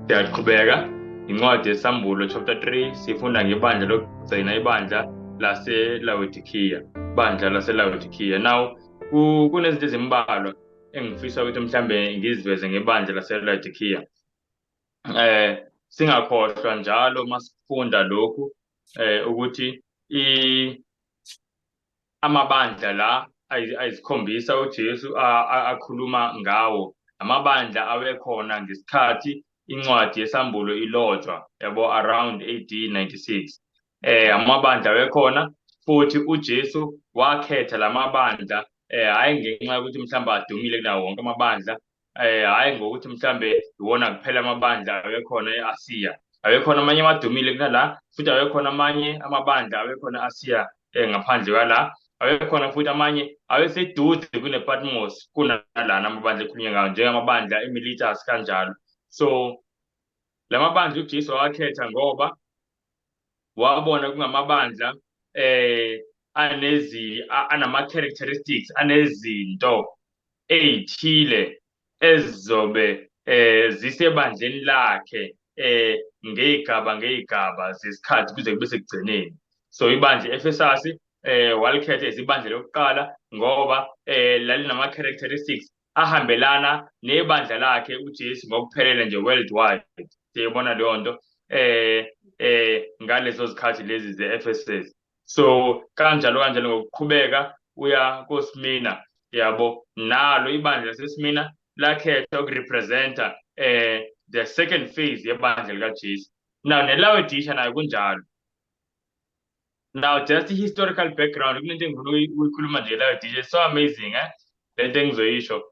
Siyaqhubeka incwadi yeSambulo chapter 3, sifunda ngebandla lokugcina, ibandla laseLaodikiya, bandla laseLaodikiya. Now kunezinto ezimbalwa engifisa ukuthi mhlambe ngiziveze ngebandla laseLaodikiya. Singakhohlwa njalo masifunda lokhu ukuthi amabandla la ayisikhombisa uJesu akhuluma ngawo, amabandla awekhona ngesikhathi incwadi yeSambulo ilotshwa, yabo, around AD 96. Amabandla awekhona futhi uJesu wakhetha lamabandla, hayi ngenxa yokuthi mhlawumbe adumile kunawo wonke amabandla, hayi ngokuthi mhlambe iwona kuphela amabandla awekhona e-Asiya. Awekhona amanye amadumile kunala, futhi awekhona amanye amabandla awekhona e-Asiya ngaphandle kwala. Awekhona futhi amanye aweseduze kunePatmos kunalana amabandla ekhulunywa ngawo, njengamabandla eMiletus kanjalo. So lamabandla uJesu wakhetha ngoba wabona kungamabandla anezi anama characteristics, anezinto ezithile ezizobe zisebandleni lakhe ngeyigaba ngeyigaba zesikhathi kuze kube sekugcineni. So ibandla eEfesus walikhetha izibandla lokuqala ngoba lalinama characteristics ahambelana nebandla lakhe uJesu ngokuphelele nje worldwide. Siyibona leyo nto ngalezo zikhathi lezi ze-Ephesus. So kanjalo kanjalo ngokuqhubeka uya koSmyrna, yabo, nalo ibandla laseSmyrna lakhetha ukurepresenta the second phase yebandla likaJesu. Now neLaodicea nayo kunjalo. Now just historical background, kunento engifuna ukuyikhuluma nje Laodicea, so amazing lento engizoyisho,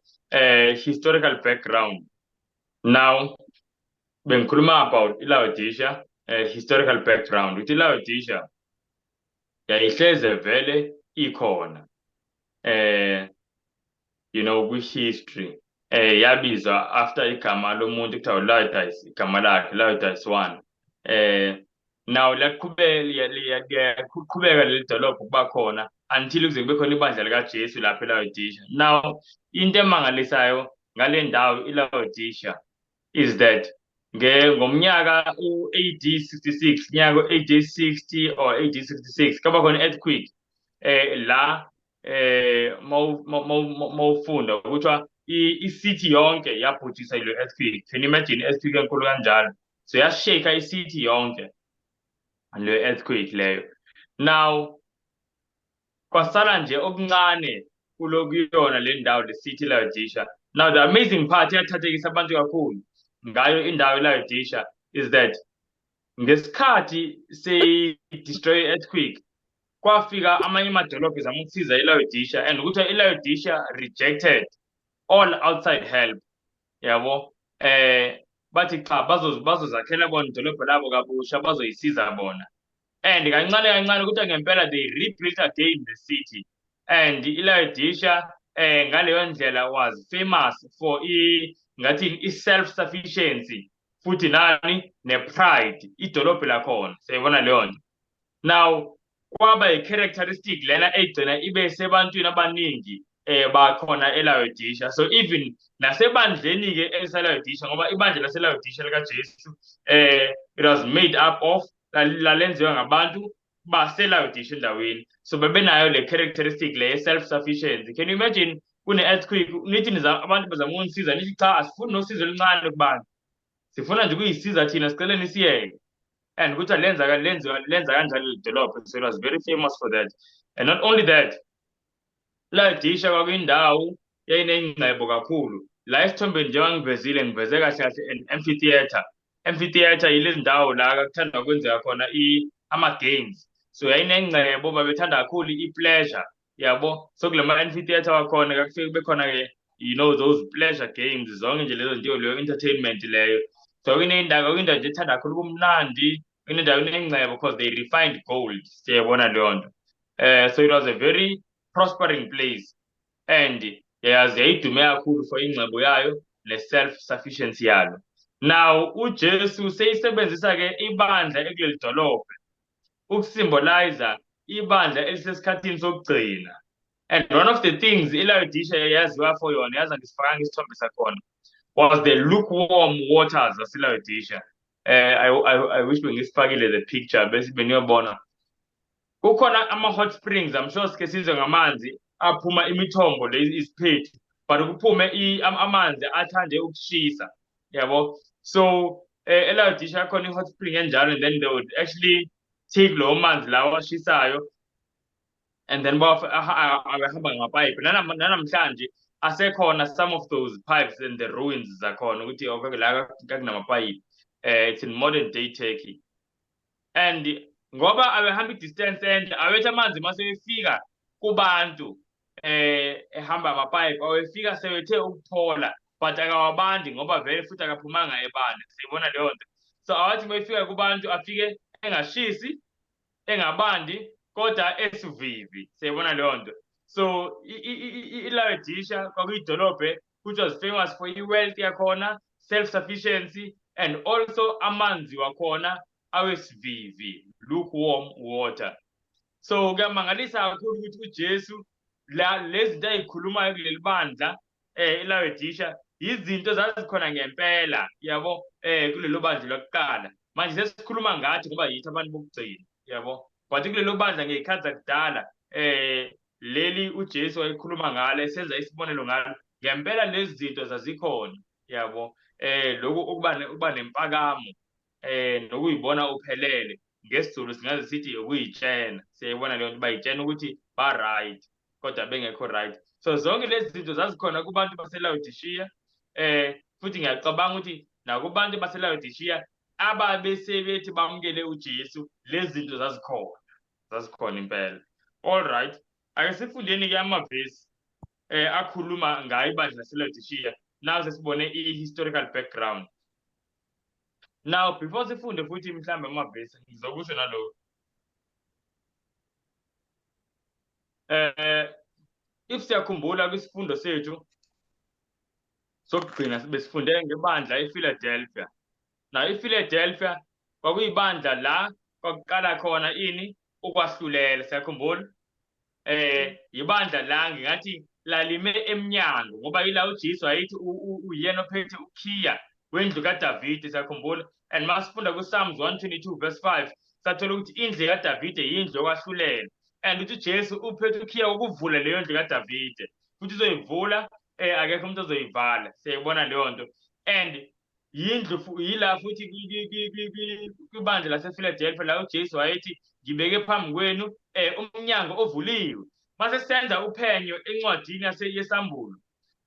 historical background. Now bengikhuluma about iLaodicea, historical background, ukuthi iLaodicea yayihleze vele ikhona kwi-history, yabizwa after igama lomuntu kuthiwa uLaodice, igama lakhe Laodice 1. Now liyaqhubeka leli dolobha ukuba khona until kuze kube khona ibandla likaJesu lapha eLaodicea. Now into emangalisayo ngale ndawo iLaodicea is that ngomnyaka u-AD 66, nyaka u-AD 60 or AD 66, kwaba khona earthquake la mawufunda kuthiwa i-city yonke yabhujiswa yilo earthquake. Can you imagine earthquake enkulu kanjalo? So yashake i-city yonke le earthquake leyo. Now kwasala nje okuncane kulokuyona le ndawo, le city Laodicea. Now the amazing part iyathathekisa abantu kakhulu ngayo indawo eLaodicea is that ngesikhathi se-destroy earthquake, kwafika amanye amadolobha ezama ukusiza iLaodicea, and ukuthi iLaodicea rejected all outside help, yabo. Bathi cha, bazozakhela bona idolobha labo kabusha, bazoyisiza bona. And kancane kancane ukuthi ngempela they rebuilt again the city, and iLaodicea ngaleyo ndlela was famous for i ngathi i-self sufficiency futhi nani ne-pride, idolobha lakhona. Siyayibona leyo nto. Now kwaba i-characteristic lena egcina ibe sebantwini abaningi bakhona eLaodicea. So even nasebandleni ke eliseLaodicea, ngoba ibandla laseLaodicea likaJesu it was made up of, lalenziwa ngabantu baseLaodicea endaweni, so bebenayo le characteristic le self sufficiency. Can you imagine, kune earthquake, nithi abantu bazama ukunisiza, nithi cha, asifuni nosizo oluncane kubantu, sifuna nje ukuyisiza thina, sicela nisiyeke? And ukuthi lenza lenziwa lenza kanjalo leli dolobha. So it was very famous for that. And not only that, Laodicea kwakuyindawo yayinengcebo kakhulu. La esithombeni njengoba ngivezile, ngiveze kahle kahle an amphitheater. Amphitheater yilezi ndawo la kuthandwa kwenzeka khona ama-games. So yayinengcebo, babethanda kakhulu i-pleasure, yabo. So kule ma-amphitheater wakhona kakufike kube khona-ke those pleasure games, zonke nje lezo nto, leyo entertainment leyo. So kunendawo nje ethanda kakhulu ubumnandi, kunendawo enengcebo because they refined gold. Siyayibona leyo nto. So it was a very prospering place, and yazi yayidume kakhulu for ingcebo yayo ne-self sufficiency yalo. Now uJesu seyisebenzisa-ke ibandla ekuleli dolobha ukusymbolize ibandla elisesikhathini sokugcina. And one of the things iLaodicea yaziwa for yona, yazi angisifakanga isithombe sakhona, was the lukewarm waters zaseLaodicea. I wish bengisifakile the picture bese beniyobona. Kukhona ama-hot springs, I'm sure sike sizwe ngamanzi aphuma imithombo le isiphethu, but kuphume amanzi athande ukushisa, yabo. So eLaodicea khona i-hot spring enjalo, and then they would actually take lowo manzi lawo ashisayo and then abahamba ngamapayipi. Nanamhlanje asekhona some of those pipes and the ruins zakhona ukuthi okay la kakunamapayipi. It's in modern day Turkey. And ngoba abehamba i-distance ende, awethi amanzi masefika kubantu ehamba amapayipi awefika sewethe ukuphola, but akawabandi ngoba vele futhi akaphumanga ebanda. Siyibona leyo nto. So awathi mayefika kubantu afike engashisi, engabandi, kodwa esivivi. Siyibona leyo nto. So iLaodicea kwakuyidolobhe which was famous for i-wealth yakhona, self-sufficiency, and also amanzi wakhona awesivivi, lukewarm water. So kuyamangalisa kakhulu ukuthi uJesu lezi zinto ayikhulumayo kuleli bandla iLaodicea izinto zazikhona ngempela, yabo, kulelo bandla lokuqala. Manje sesikhuluma ngathi ngoba yithi abantu bokugcina, yabo. But kulelo bandla ngey'khathi zakudala leli uJesu wayekhuluma ngalo, esenza isibonelo ngalo, ngempela lezi zinto zazikhona, yabo. Lokhu ukuba nempakamo nokuyibona uphelele, ngesiZulu singaze sithi ukuyitshena. Siyayibona leyo nto, bayitshena ukuthi ba right kodwa bengekho right. So zonke lezi zinto zazikhona kubantu baseLaodicea, futhi ngiyacabanga ukuthi nakubantu baseLaodicea ababesebethi bamukele uJesu, lezi zinto zazikhona, zazikhona impela. All right, ake sifundeni ke amavesi akhuluma ngayo ibandla laseLaodicea. Now sesibone i-historical background. Now before sifunde futhi mhlambe amavesi, ngizokusho nalokho. If siyakhumbula kwisifundo sethu sokugcina besifunde ngebandla ePhiladelphia. Now iPhiladelphia kwakuyibandla la kwakuqala khona ini ukwahlulela, siyakhumbula? Ibandla la ngingathi lalime emnyango ngoba yila uJesu wayethi uyena ophethe ukhiya wendlu kaDavide, siyakhumbula? And masifunda kuPsalms 122 verse 5 sathola ukuthi indlu kaDavide yindlu yokwahlulela, and uthi uJesu uphethe ukhiya wokuvula leyo ndlu kaDavide, futhi uzoyivula, akekho umuntu ozoyivala. Siyayibona leyo nto. And yindlu yila futhi kwibandla lasePhiladelphia la uJesu wayethi ngibeke phambi kwenu umnyango ovuliwe. Mase senza uphenyo encwadini yeSambulo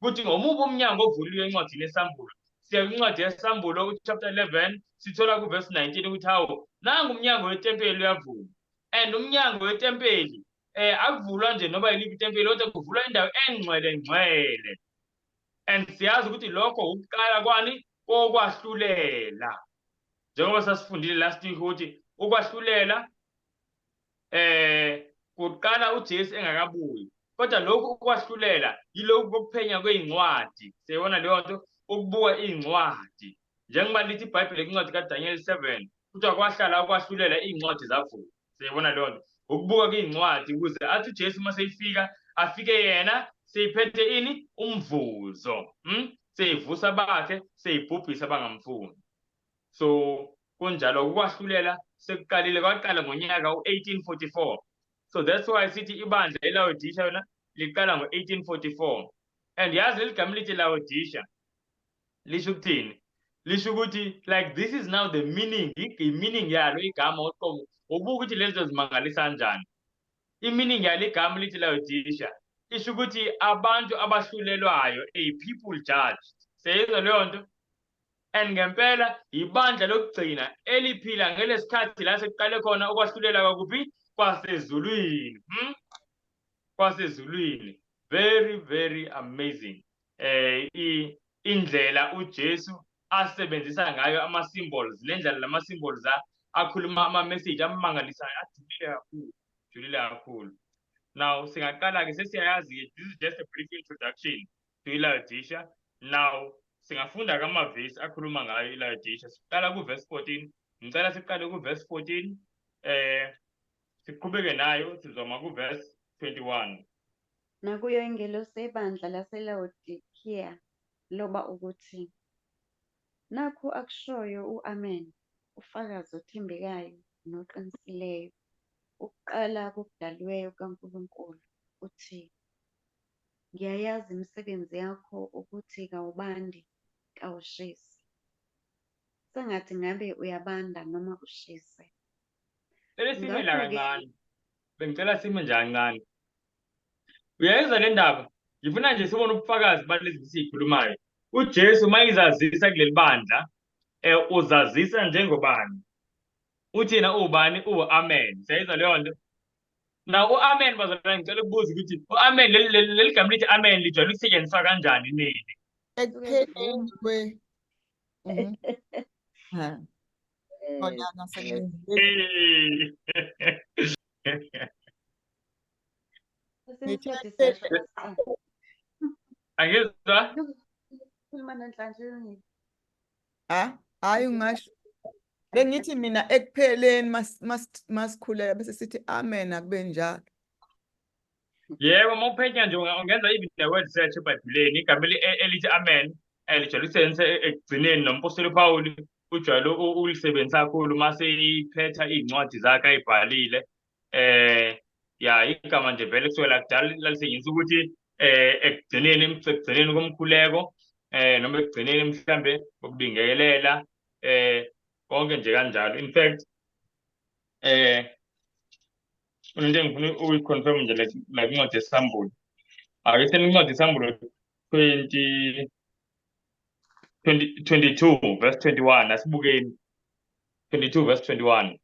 ukuthi ngomuphi umnyango ovuliwe encwadini yeSambulo. Siya kwincwadi yeSambulo chapter 11 sithola ku verse 19 ukuthi hawo nangu umnyango wetempeli uyavulwa. And umnyango wetempeli akuvulwa nje noba yiliphi itempeli, kodwa kuvulwa indawo engcwele ngcwele. And siyazi ukuthi lokho ukuqala kwani kokwahlulela, njengoba sasifundile last week ukuthi ukwahlulela kuqala uJesu engakabuyi, kodwa lokhu ukwahlulela yilokhu kokuphenya kwezincwadi. Siyibona leyo nto, ukubuka iy'ncwadi, njengoba lithi iBhayibheli kwincwadi kaDaniel 7 kuthiwa kwahlala ukwahlulela iy'ncwadi zavulwa. Siyibona leyo nto, ukubuka kuy'ncwadi ukuze athi uJesu uma seyifika afike yena seyiphethe ini umvuzo, seyivusa bakhe, seyibhubhisa abangamfuni. So kunjalo ukwahlulela sekuqalile, kwaqala ngonyaka u-1844. So that's why sithi ibandla eLaodicea yona liqala ngo-1844. And yazi leli gama lithi Laodicea lisho ukuthini? Lisho ukuthi like this is now the meaning, i-meaning yalo igama uqobo. Ubuka ukuthi lezi zimangalisa kanjani. I-meaning yalo igama lithi Laodicea isho ukuthi abantu abahlulelwayo, a people judged. Seyizwa leyo nto? And ngempela ibandla lokugcina eliphila ngelesikhathi la sekuqale khona ukwahlulela kwakuphi? Kwasezulwini. Kwasezulwini. Very very amazing. Indlela uJesu asebenzisa ngayo ama symbols, nendlela lama symbols akhuluma ama message amangalisayo, ajulile kakhulu, ajulile kakhulu. Now singaqala ke, sesiyayazi, this is just a brief introduction to iLaodicea. Now singafunda kamavesi akhuluma ngayo iLaodicea. Siqala ku verse 14. Ngicela siqale ku verse 14, siqhubeke nayo sizoma ku verse 21. Nakuyo ingelosi ebandla laseLaodikiya loba ukuthi Nakhu akushoyo u-Amen, ufakazi othembekayo noqinisileyo, ukuqala kokudaliweyo kukaNkulunkulu, uthi, Ngiyayazi imisebenzi yakho ukuthi kawubandi, kawushisi. Sengathi ngabe uyabanda noma ushise. Cela sime la Ngakho-ke kancane. Bengicela sime nje kancane. Uyayizwa le ndaba? Ngifuna nje sibone ubufakazi balezi esiyikhulumayo. UJesu uma izazisa kuleli bandla, uzazisa njengobani? Uthi yena uwubani? Uwu-Amen. Siyayizwa leyo nto? Now u-Amen bazalwane, ngicela ukubuza ukuthi u-Amen, leli gama lithi Amen lijwayele ukusetshenziswa kanjani nini? Ekupheleni kwe. Ha. Khona nasemizini. Kwesinye isikhathi siyashisa. Angizwa? Khuluma namhlanje yini? Ha? Hayi ungasho. Bengithi mina ekupheleni masikhuleka bese sithi amen akube njalo. Yebo, uma uphenya nje ungenza even the word search eBhayibhelini, igama elithi amen lijwayele ukusebenzisa ekugcineni, nompostoli uPawuli ujwayele ukulisebenzisa kakhulu uma seyiphetha iy'ncwadi zakhe ayibhalile. Ya, igama nje vele kusukela kudala lalisetshenziswa ukuthi ekugcineni, ekugcineni komkhuleko, noma ekugcineni mhlambe kokubingelela, konke nje kanjalo. In fact, kunento engifuna ukuyiconfirm nje like incwadi yeSambulo. Ake sitheni incwadi yeSambulo 22 verse 21, asibukeni 22 verse 21.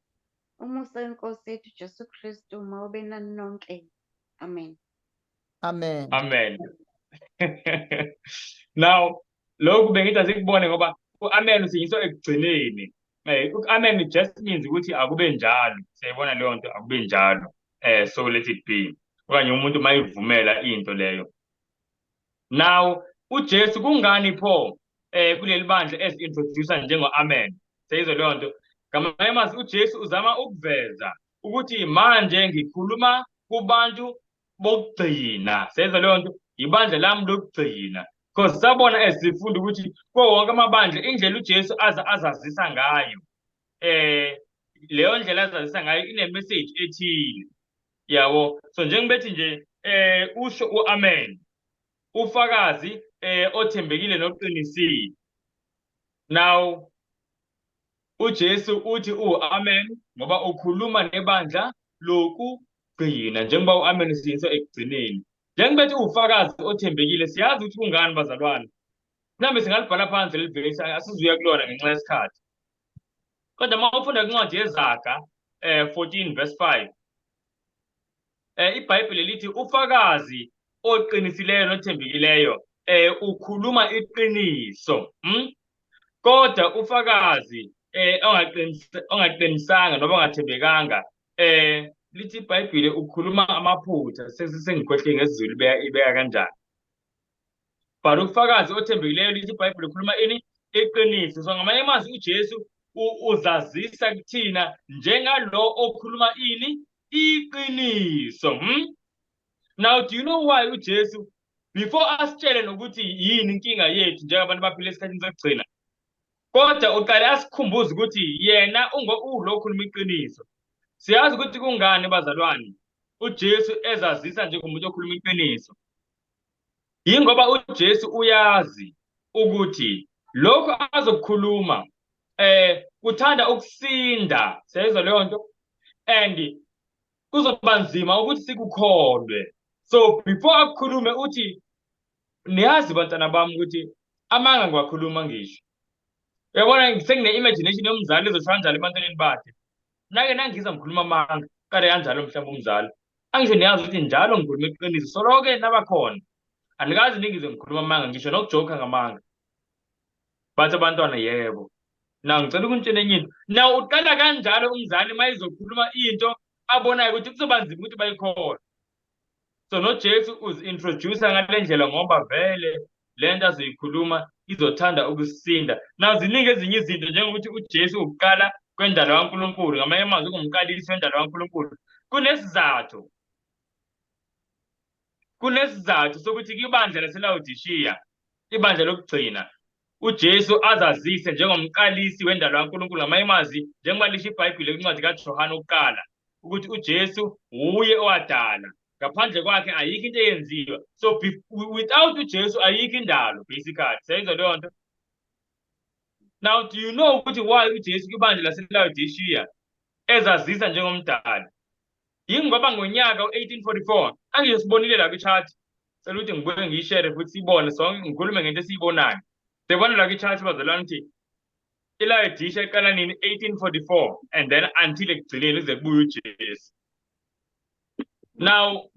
Umusa wenkosi yethu Jesu Kristu mawube nani nonke. Amen. Amen. Amen. Now lokhu bengithi asikubone ngoba u-amen usetshenziswa ekugcineni. U-amen just means ukuthi akube njalo. Siyayibona leyo nto, akube njalo. So let it be. Okanye umuntu mayivumela into leyo. Now uJesu kungani pho kuleli bandla ezi-introducer njengo-amen? Seyizwe leyo nto. Ngamanye amazwi uJesu uzama ukuveza ukuthi manje ngikhuluma kubantu bokugcina. Seyizwe leyo nto, ibandla lami lokugcina. Because sabona esifunda ukuthi kuwo wonke amabandla indlela uJesu azazisa ngayo, leyo ndlela azazisa ngayo ine message ethile. Yabo. So njengoba nje usho uAmen, ufakazi othembekile noqinisile. Now uJesu uthi uAmen ngoba ukhuluma nebandla lokugcina, njengoba uAmen usetshenziswa ekugcineni. Njengoba ethi ufakazi othembekile, siyazi ukuthi kungani bazalwane. Mhlawumbe singalibhala phansi leli vesi, asizuya kulona ngenxa yesikhathi. Kodwa uma ufunda incwadi yeZaga 14 verse 5, iBhayibheli lithi ufakazi oqinisileyo nothembekileyo ukhuluma iqiniso. Kodwa ufakazi ongaqinisanga noma ongathembekanga, lithi iBhayibheli ukhuluma amaphutha. Sengikhohliwe ngesiZulu ibeka kanjani. But ufakazi othembekileyo lithi iBhayibheli ukhuluma ini? Iqiniso. So ngamanye amazwi uJesu uzazisa kuthina njengalo okhuluma ini? Iqiniso. Now do you know why uJesu before asitshele nokuthi yini inkinga yethu njengabantu abaphila esikhathini sokugcina, kodwa uqale asikhumbuze ukuthi yena ulo okhuluma iqiniso. Siyazi ukuthi kungani bazalwane uJesu ezazisa njengomuntu okhuluma iqiniso. Yingoba uJesu uyazi ukuthi lokho azokukhuluma kuthanda ukusinda. Siyayizwa leyo nto? And kuzoba nzima ukuthi sikukholwe. So before akukhulume uthi niyazi bantwana bami ukuthi amanga ngiwakhuluma ngisho. Uyabona sengine-imagination yomzali ezosho kanjalo ebantwaneni bakhe. Nake nangizwa ngikhuluma amanga, qale kanjalo mhlawumbe umzali. Angisho niyazi ukuthi njalo ngikhuluma iqiniso, soloke nabakhona. Anikazi ningizwe ngikhuluma amanga, ngisho nokujoka ngamanga. Bathi abantwana yebo. Now ngicela ukunitshela enye into. Now uqala kanjalo umzali uma ezokhuluma into abonayo ukuthi kuzoba nzima ukuthi bayikholwe. So noJesu uzi-introduce ngale ndlela ngoba vele le nto azoyikhuluma izothanda ukusinda. Now ziningi ezinye izinto njengokuthi uJesu uqala kwendalo kaNkulunkulu, ngamanye amazwi ungumqalisi wendalo kaNkulunkulu. Kunesizathu. Kunesizathu sokuthi kwibandla laseLaodicea, ibandla lokugcina, uJesu azazise njengomqalisi wendalo kaNkulunkulu. Ngamanye amazwi, njengoba lisho iBhayibheli kwincwadi kaJohane okokuqala ukuthi uJesu wuye owadala, ngaphandle kwakhe ayikho into eyenziwa. So without uJesu ayikho indalo basically. Siyayizwa leyo nto? Now do you know ukuthi why uJesu kwibandla laseLaodicea ezazisa njengomdali? Yingoba ngonyaka u-1844, angisibonile la kwi-chart, cela ukuthi ngibuye ngiyishere futhi siyibone sonke, ngikhulume ngento esiyibonayo. Siyibona la kwi-chart bazalwane ukuthi iLaodicea iqala nini? 1844 and then until ekugcineni kuze kubuye uJesu. Now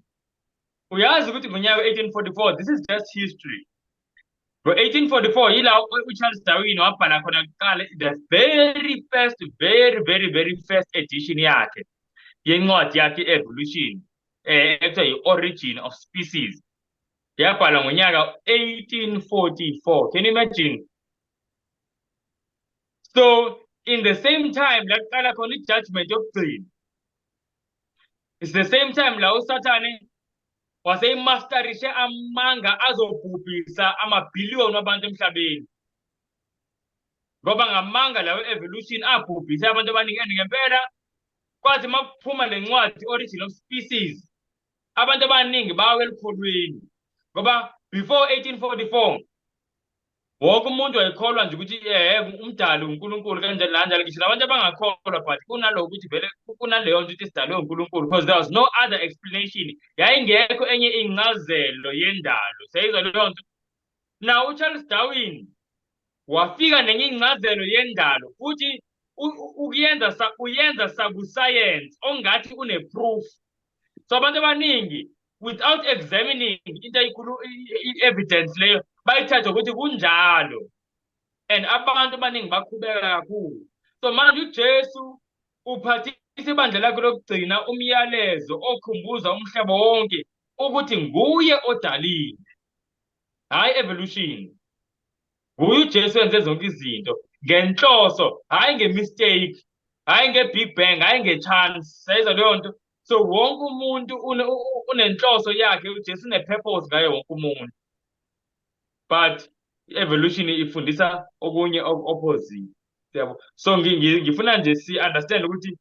uyazi ukuthi ngonyaka 1844, this is just history, ngo-1844 yila uCharles Darwin wabhala khona kuqala the very first, very very very first edition yakhe yencwadi yakhe i-evolution, ekuthiwa i-Origin of Species. Yabhalwa ngonyaka 1844. Can you imagine? So in the same time la kuqala khona i-judgment yokugcina, it's the same time la uSathane waseyimasterishe amanga azobhubhisa amabhiliyoni wabantu emhlabeni, ngoba ngamanga lawo evolution abhubhise abantu abaningi. And ngempela kwathi makuphuma le ncwadi Origin of Species, abantu abaningi bawe elukholweni, ngoba before 1844 wonke umuntu wayekholwa nje ukuthi umdali uNkulunkulu kanjalo kanjalo, ngisho nabantu abangakholwa, but kunaloko ukuthi vele kunaleyo nto ukuthi sidalwe uNkulunkulu, because there was no other explanation, yayingekho enye incazelo yendalo. Siyayizwa leyo nto? Now uCharles Darwin wafika nenye incazelo yendalo, futhi ukuyenza uyenza sakusayensi ongathi une-proof. So abantu abaningi without examining into ayikhulu, i-evidence leyo, bayithatha ukuthi kunjalo, and abantu abaningi baqhubeka kakhulu. So manje uJesu uphathisa ibandla lakhe lokugcina umyalezo okhumbuza umhlaba wonke ukuthi nguye odalile, hhayi evolution. Nguye uJesu wenze zonke izinto ngenhloso, hhayi nge-mistake, hhayi nge-big bang, hhayi nge-chance. Siyayizwa leyo nto? So wonke umuntu unenhloso yakhe, uJesu une-purpose ngaye wonke umuntu, but i-evolution ifundisa okunye opposite, yabo. So ngifuna nje si-understand ukuthi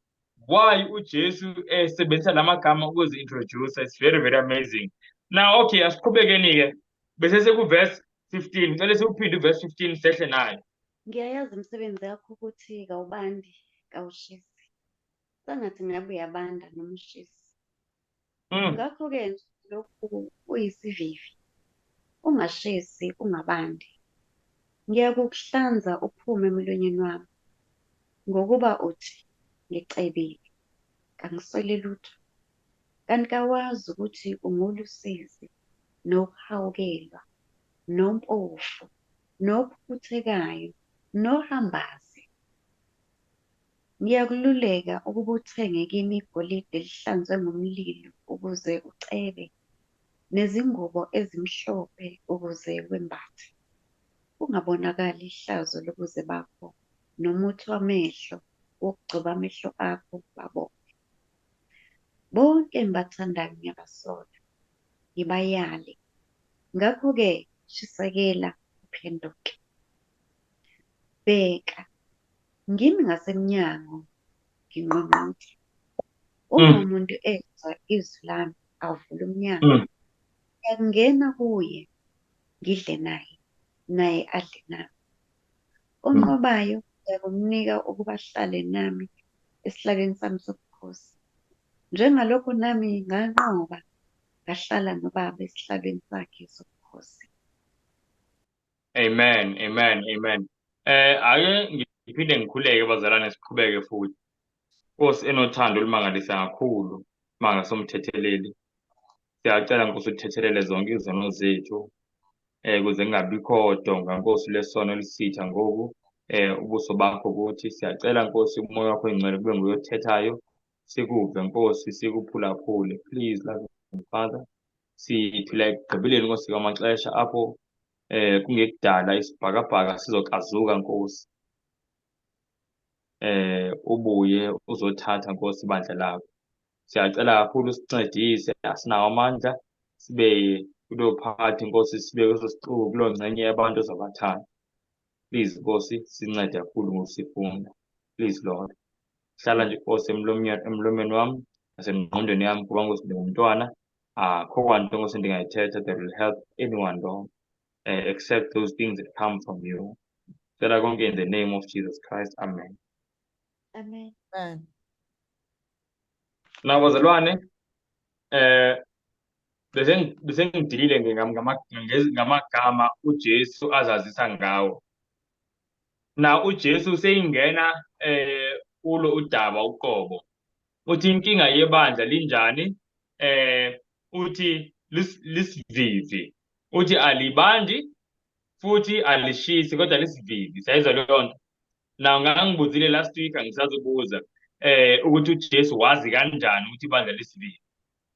why uJesu esebenzisa lamagama ukuzi-introduce. It's very very amazing. Now okay, asiqhubekeni-ke bese seku-verse 15. Ngicela siwuphinde u-verse 15, sehle nayo. Ngiyayazi imisebenzi yakho ukuthi kawubandi, kawushisi. Sengathi ngabe uyabanda noma ushisa. Ngakho-ke nje lokhu uyisivivi, ungashisi, ungabandi. Ngiyakukuhlanza uphume emlonyeni wami, ngokuba uthi, ngicebile, kangiswele lutho. Kanti kawazi ukuthi ungolusizi, nokuhawukelwa, nompofu, nophuthekayo, nohambaze. Ngiyakululeka ukuba uthenge kimi igolide elihlanzwe ngomlilo ukuze ucebe, nezingubo ezimhlophe ukuze wembathe, kungabonakali ihlazo lobuze bakho, nomuthi wamehlo wokugcoba amehlo akho babone. Bonke engibathandayo ngiyabasola, ngibayale. Ngakho-ke shisekela uphenduke. Bheka, ngimi ngasemnyango ngingqongqotha. Uma umuntu ezwa izwi lami avule umnyango, ngiyakungena kuye, ngidle naye, naye adle nami. Onqobayo ngiyakumnika ukuba ahlale nami esihlalweni sami sobukhosi, njengalokho nami nganqoba ngahlala noBaba esihlalweni sakhe sobukhosi. Amen, amen, amen. Ake ngiphinde ngikhuleke bazalwane, siqhubeke futhi. Nkosi enothando olumangalisa kakhulu, mangasomthetheleli. Siyacela Nkosi uthethelele zonke izono zethu, kuze kungabikho donga Nkosi lesono elisitha ngoku, ubuso bakho kuthi. Siyacela Nkosi umoya wakho oyingcwele kube nguye othethayo, sikuve Nkosi, sikuphulaphule. Please, loving Father, siphila ekugqibeleni Nkosi kwamaxesha apho kungekudala isibhakabhaka sizoxazuka Nkosi. Ubuye uzothatha Nkosi ibandla lakho. Siyacela kakhulu usincedise, asinawo amandla, sibe kuleyo phathi Nkosi, sibe kuleso sixuku, kuleyo ngxenye yabantu ozobathanda. Please Nkosi, sincede kakhulu ngokusifunda. Please Lord. Hlala nje Nkosi emlomeni wami nasengqondweni yami kuba Nkosi ndingumntwana. Akho kwanto Nkosi ndingayithetha that will help anyone, Lord, except those things that come from you. Cela konke in the name of Jesus Christ. Amen. Amen. Amen. Now bazalwane, bese ngidilile ngamagama uJesu azazisa ngawo. Na uJesu seyingena kulo udaba uqobo. Uthi inkinga yebandla linjani? Uthi lisivivi. Uthi alibandi futhi alishisi kodwa lisivivi. Siyayizwa leyo nto. Na ngangibuzile last week, angisazobuza ukuthi uJesu wazi kanjani ukuthi ibandla lisivivi.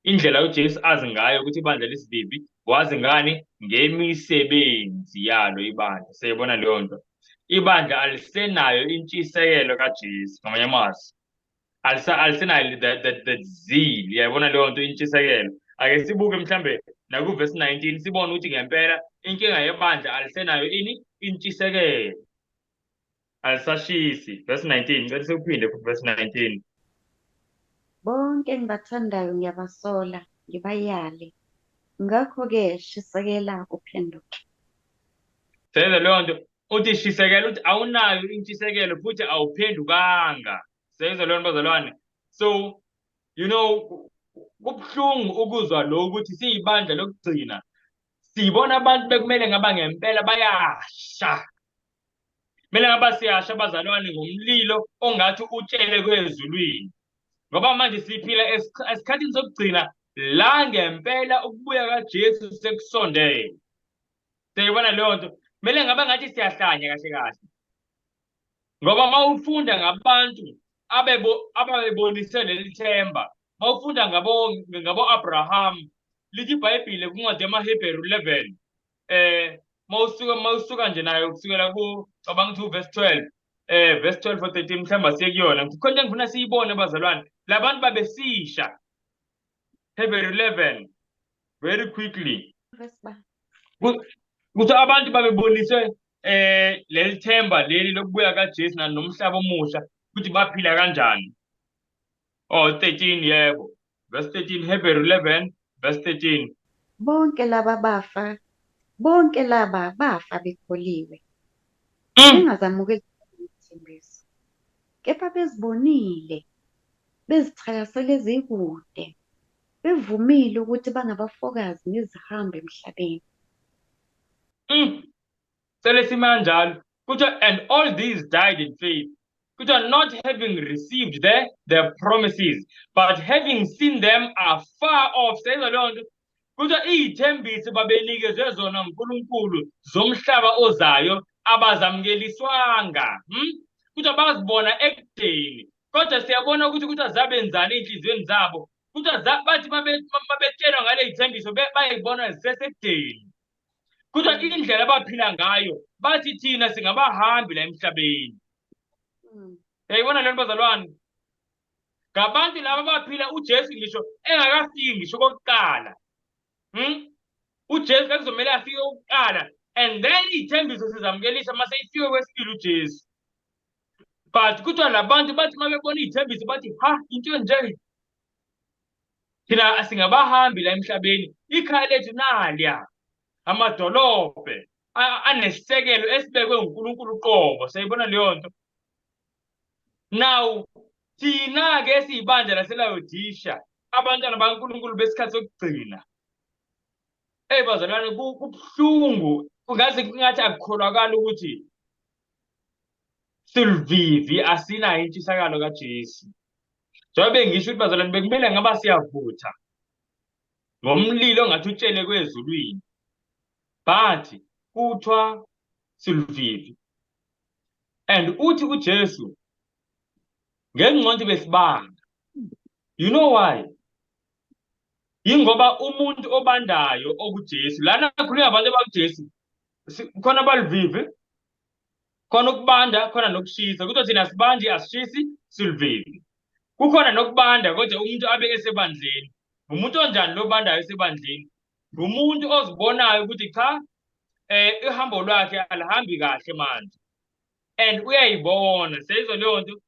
Indlela uJesu azi ngayo ukuthi ibandla lisivivi, wazi ngani? Ngemisebenzi yalo ibandla. Siyayibona leyo nto. Ibandla alisenayo intshisekelo kaJesu, ngamanye amazwi. Alisenayo the zeal, uyayibona leyo nto, intshisekelo. Ake sibuke mhlambe naku verse 19 sibone ukuthi ngempela inkinga yebandla alisenayo ini? Intshisekelo. Alisashisi. Verse 19, ngicela siwuphinde futhi verse 19. Bonke engibathandayo ngiyabasola, ngibayale. Ngakho-ke shisekela uphenduke. Senze leyo nto. Uthi shisekela, uthi awunayo intshisekelo futhi awuphendukanga. Senze leyo nto bazalwane. So, kubuhlungu ukuzwa lokhu ukuthi siyibandla lokugcina. Sibona abantu bekumele ngaba ngempela bayasha. Kumele ngaba siyasha bazalwane ngomlilo ongathi utshele kwezulwini. Ngoba manje siphila esikhathini sokugcina la ngempela ukubuya kaJesu sekusondele. Siyayibona leyo nto. Kumele ngabe ngathi siyahlanya kahle kahle. Ngoba mawufunda ngabantu ababebonise leli themba, mawufunda ngabo Abraham, lithi iBhayibheli kwincwadi yamaHebheru 11, mawusuka nje nayo kusukela ku, cabanga ukuthi verse 12, verse 12 or 13 mhlawumbe asiye kuyona. Khona into engifuna siyibone bazalwane, labantu babesisha. Hebrew 11 very quickly. Verse ba. Kuthi abantu babeboniswe leli themba leli lokubuya kaJesu nomhlaba omusha ukuthi baphila kanjani. Oh, 13, yebo. Verse 13, Hebrew 11 verse 13. Bonke laba bafa, bonke laba bafa bekholiwe. Bengazamukeli izithembiso. Kepha bezibonile, bezithakasele ezikude, bevumile ukuthi bangabafokazi nezihambi emhlabeni. Sele simanjalo. Kuthiwa, and all these died in faith. Kuthiwa, not having received the promises, but having seen them afar off. Seyizwa leyo nto. Kuthiwa iy'thembiso babenikezwe zona nguNkulunkulu zomhlaba ozayo abazamukeliswanga. Kuthiwa bazibona ekudeni. Kodwa siyabona ukuthi kuthiwa zabenzani ey'nhliziyweni zabo. Kuthiwa bathi babetshelwa ngale y'thembiso, bayibona zisesekudeni. Kuthiwa indlela abaphila ngayo, bathi thina singabahambi la emhlabeni. Uyayibona le nto bazalwane? Ngabantu laba abaphila uJesu ngisho engakafiki ngisho kokuqala. UJesu bekuzomele afike kokuqala and then iy'thembiso sizamukelisa mase ifike kwesibili uJesu. But kuthiwa labantu bathi uma bebona iy'thembiso bathi ha, into enje. Thina singabahambi la emhlabeni, ikhaya lethu naliya, amadolobhe anesisekelo esibekwe uNkulunkulu uqobo. Siyayibona leyo nto. Now thina-ke siyibandla laseLaodicea, abantwana bakaNkulunkulu besikhathi sokugcina. Hey bazalwane, kubuhlungu, kungaze kungathi akukholakali ukuthi silivivi asinayo intshisakalo kaJesu. Njengoba bengisho ukuthi bazalwane bekumele ngaba siyavutha ngomlilo ongathi utshele kwezulwini, but kuthiwa silivivi. And uthi uJesu ngenxa besibanga. You know why? Yingoba umuntu obandayo okuJesu, lana khulunywa abantu abakuJesu, khona balivivi, khona ukubanda, khona nokushisa. Kuthiwa thina asibandi, asishisi, silivivi. Kukhona nokubanda kodwa umuntu abe esebandleni. Umuntu onjani lo bandayo esebandleni? Umuntu ozibonayo ukuthi cha, Ihambo lwakhe alihambi kahle manje and uyayibona, seyizwa leyo nto,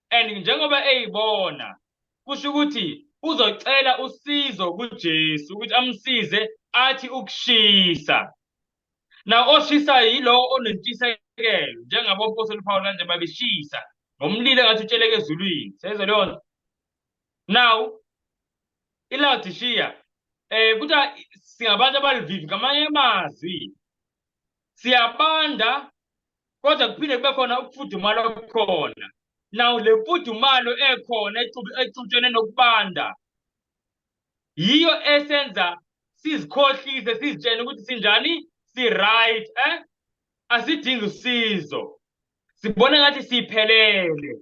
and njengoba eyibona kusho ukuthi uzocela usizo kuJesu ukuthi amsize athi ukushisa. Now oshisayo yilowo onentshisekelo, njengabo Apostle Paul kanje babeshisa ngomlilo engathi utsheleke ezulwini, seyizwa leyo nto. Now iLaodicea kuthiwa singabantu abalivivi, ngamanye amazwi siyabanda kodwa kuphinde kube khona ukufudumala okukhona. Now le mfudumalo ekhona exutshene nokubanda yiyo esenza sizikhohlise, sizitshene ukuthi sinjani, si-right, asidingi usizo, sibona ngathi siphelele.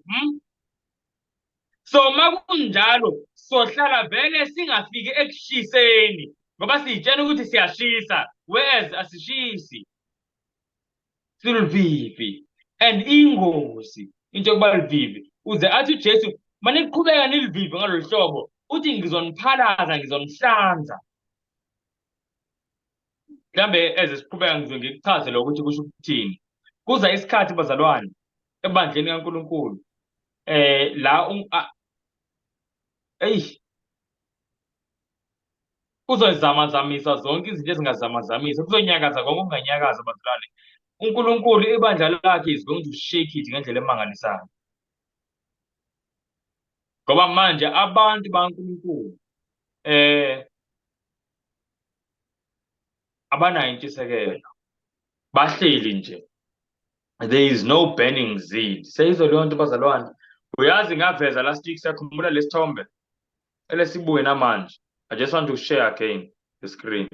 So makunjalo sohlala vele singafiki ekushiseni ngoba siyitshena ukuthi siyashisa, whereas asishisi, siluvivi. And ingozi into yokuba luvivi, uze athi uJesu maniqhubeka nilivivi ngalolu hlobo, uthi ngizoniphalaza, ngizonihlanza. Mhlambe eze siqhubeka ngizoke ngikuchaze lokho ukuthi kusho ukuthini. Kuza isikhathi bazalwane ebandleni kaNkulunkulu la kuzozamazamisa zonke izinto ezingazamazamisa, kuzonyakaza konke okunganyakaza bazalwane. uNkulunkulu ibandla lakhe is going to shake it ngendlela emangalisayo, ngoba manje abantu baNkulunkulu abanayo intshisekelo, bahleli nje, there is no burning zeal. Seyizwa leyo nto bazalwane. Uyazi ngaveza last week, siyakhumbula lesithombe elesibuye namanje. I just want to share again the screen.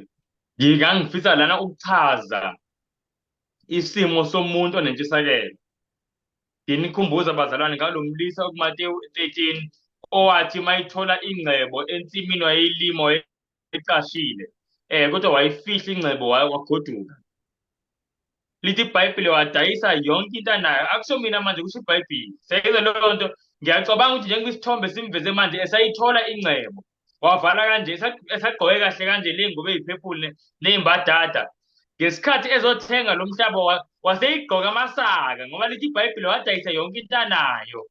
Ngingangifisa lana ukuchaza isimo somuntu onentshisekelo. Nginikhumbuza bazalwane ngalo mlisa okuMateyu 13 owathi mayithola ingcebo ensimini wayeyilima wayecashile, kodwa wayifihla ingcebo wagoduka. Lithi iBhayibheli wadayisa yonke into anayo. Akusho mina manje, kusho iBhayibheli. Seyizwa leyo nto. Ngiyacabanga ukuthi njengoba isithombe simveze manje esayithola ingcebo, wavala kanje, esagqoke kahle kanje le ngubo eyiphephuli neyimbadada. Ngesikhathi ezothenga lo mhlaba waseyigqoka amasaka, ngoba lithi iBhayibheli wadayisa yonke into anayo.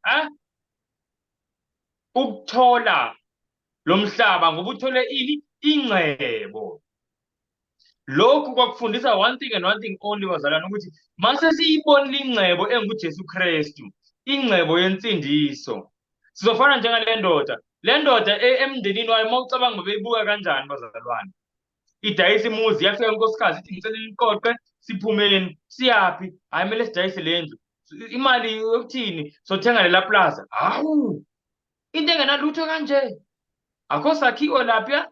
Ukuthola lo mhlaba ngoba uthole ini? Ingcebo. Lokhu kwakufundisa one thing and one thing only bazalwane, ukuthi mase siyibonile ingcebo enguJesu Kristu, ingcebo yensindiso, sizofana njengale ndoda. Le ndoda emndenini wayo, uma ucabanga bebeyibuka kanjani bazalwane, idayisa imuzi, yafika inkosikazi ithi ngicela niqoqe siphumeni, siyaphi? Hhayi, kumele sidayise le ndlu, imali yokuthini, sothenga lela plaza. Hawu, into engenalutho kanje, akho sakhiwo lapha,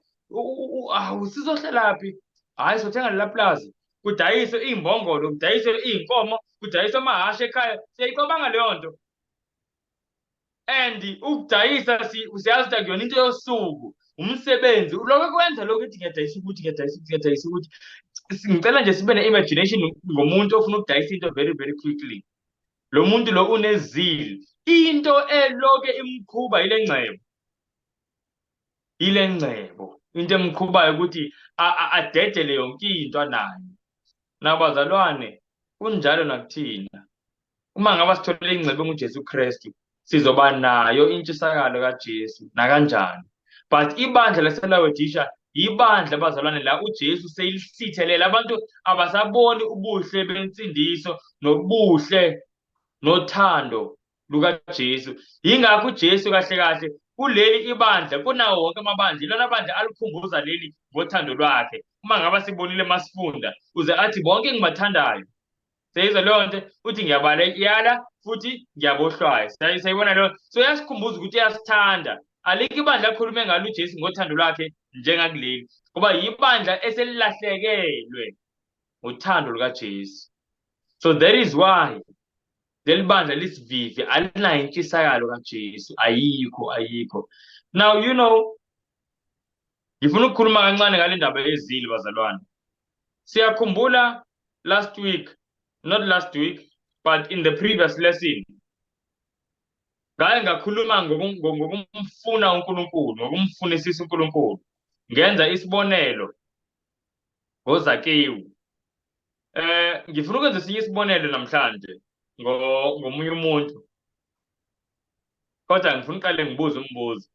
awu sizohlalaphi? Hhayi, sothenga lela plaza, kudayiswe iy'mbongolo, kudayiswe iy'nkomo, kudayiswe amahhashi ekhaya. Siyayicabanga leyo nto. And ukudayisa siyazi ukuthi akuyona into yosuku, umsebenzi lokho kwenza lokho ukuthi ngiyadayisa ukuthi, ngiyadayisa ukuthi, ngiyadayisa ukuthi. Ngicela nje sibe ne-imagination ngomuntu ofuna ukudayisa into very very quickly. Lo muntu lo une-zeal, into eloke imkhuba ile ngcebo, ile ngcebo into emkhubayo ukuthi adedele yonke into anayo. Nabazalwane, kunjalo nakuthina. Uma ngaba sithole ingcebo nguJesu Kristu, sizoba nayo intshisakalo kaJesu nakanjani. But ibandla laseLaodicea ibandla bazalwane la uJesu seyilisithelele, abantu abasaboni ubuhle bensindiso nobuhle nothando lukaJesu. Yingakho uJesu kahle kahle kuleli ibandla, kunawo wonke amabandla, ilona bandla alikhumbuza leli ngothando lwakhe. Uma ngaba sibonile masifunda, uze athi bonke engibathandayo. Seyizwa leyo nto, uthi ngiyabalayala futhi ngiyabohlwaya. Sayibona leyo. So uyasikhumbuza ukuthi uyasithanda. Alikho ibandla akhulume ngalo uJesu ngothando lwakhe njengakuleli, ngoba yibandla eselilahlekelwe ngothando lukaJesu. So that is why leli bandla lisivivi, alinayo intshisakalo kaJesu, ayikho, ayikho. Now you know, ngifuna ukukhuluma kancane ngale ndaba yezili bazalwane. Siyakhumbula last week, not last week, but in the previous lesson, ngaye ngakhuluma ngokumfuna uNkulunkulu, ngokumfunisisa uNkulunkulu. Ngenza isibonelo ngoZakewu. Ngifuna ukwenza esinye isibonelo namhlanje ngomunye umuntu. Kodwa ngifuna uqale ngibuze umbuzo.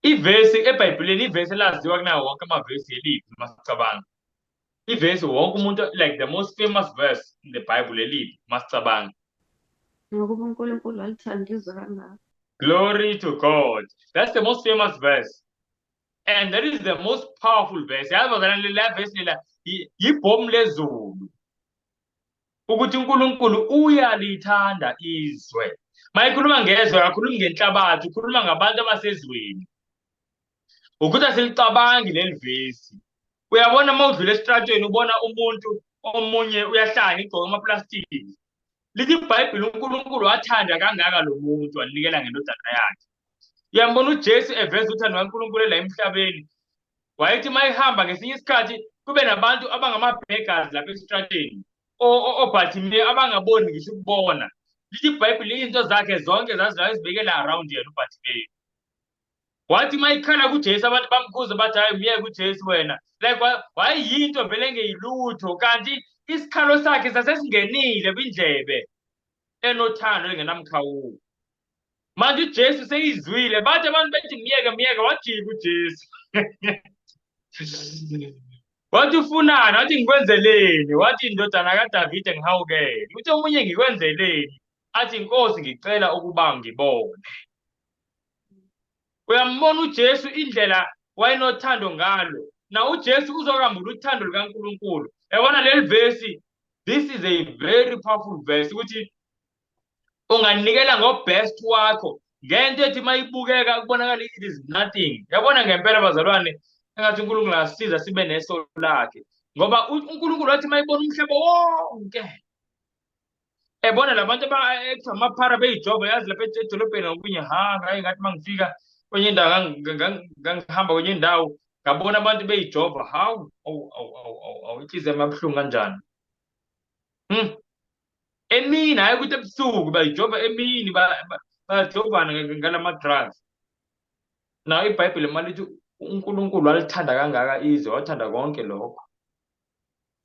Ivesi eBhayibhelini, ivesi elaziwa kunawo wonke amavesi eliphi masicabanga? Ivesi wonke umuntu, like the most famous verse in the Bible eliphi masicabanga? Ngokuba uNkulunkulu walithanda izwe kangaka. Glory to God. That's the most famous verse. And that is the most powerful verse. Yazi bazalwane, lela verse lela yibhomu lezulu. Ukuthi uNkulunkulu uyalithanda izwe. Mayikhuluma ngezwe, akakhulumi ngenhlabathi, ukhuluma ngabantu abasezweni. Ukuthi asilicabangi leli vesi. Uyabona uma udlula esitratweni ubona umuntu omunye uyahlanya igqoke amaplastiki. Lithi iBhayibheli uNkulunkulu wathanda kangaka lo muntu wanikela ngendodana yakhe. Uyambona uJesu eveza uthando kaNkulunkulu la emhlabeni. Wayethi uma ehamba ngesinye isikhathi kube nabantu abangama-beggars lapha esitrateni, oBhartimeyu abangaboni ngisho ukubona. Lithi iBhayibheli izinto zakhe zonke zazibekela around yena uBhartimeyu. Wathi uma ikhala kuJesu abantu bamkhuza bathi hayi myeke uJesu wena. Like wayeyinto vele engeyilutho kanti isikhalo sakhe sasesingenile kwindlebe enothando engenamkhawulo. Manje uJesu seyizwile bathi abantu bethi myeke myeke, wajika uJesu. Wathi ufunani? Wathi ngikwenzeleni? Wathi indodana kaDavide ngihawukele. Uthi omunye ngikwenzeleni? Athi Nkosi ngicela ukuba ngibone. Uyambona uJesu indlela wayenothando ngalo. Na uJesu uzokambula uthando lukaNkulunkulu. Yabona leli vesi, this is a very powerful verse ukuthi unganikela ngo-best wakho ngento ethi mayibukeka kubonakala it is nothing. Yabona ngempela bazalwane, engathi uNkulunkulu angasiza sibe neso lakhe. Ngoba uNkulunkulu wathi mayibona umhlaba wonke ebona labantu ekuthiwa amaphara beyijova, yazi lapha edolobheni ngokunye, ha ngaye ngathi mangifika kwenye indawo ngangihamba kwenye indawo ngabona abantu beyijova, hawu awu awu awu awu awu inhliziyo yami yabuhlungu kanjani. Emini, hhayi ukuthi ebusuku, bayijova emini, bayajovana ngalama drugs. Nayo iBhayibheli malithi uNkulunkulu walithanda kangaka izwe, wathanda konke lokho.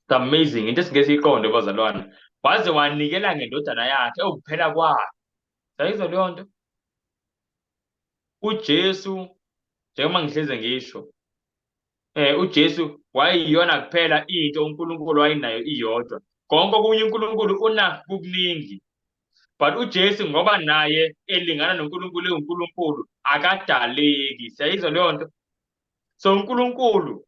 It's amazing, into esingeke siyiqonde bazalwane. Waze wanikela ngendodana yakhe ewukuphela kwayo. Sayizwa leyo nto? uJesu, njengoba ngihleze ngisho, uJesu wayeyiyona kuphela into uNkulunkulu wayenayo iyodwa. Konke okunye uNkulunkulu unakho kukuningi. But uJesu ngoba naye elingana noNkulunkulu enguNkulunkulu akadaleki. Siyayizwa leyo nto? So uNkulunkulu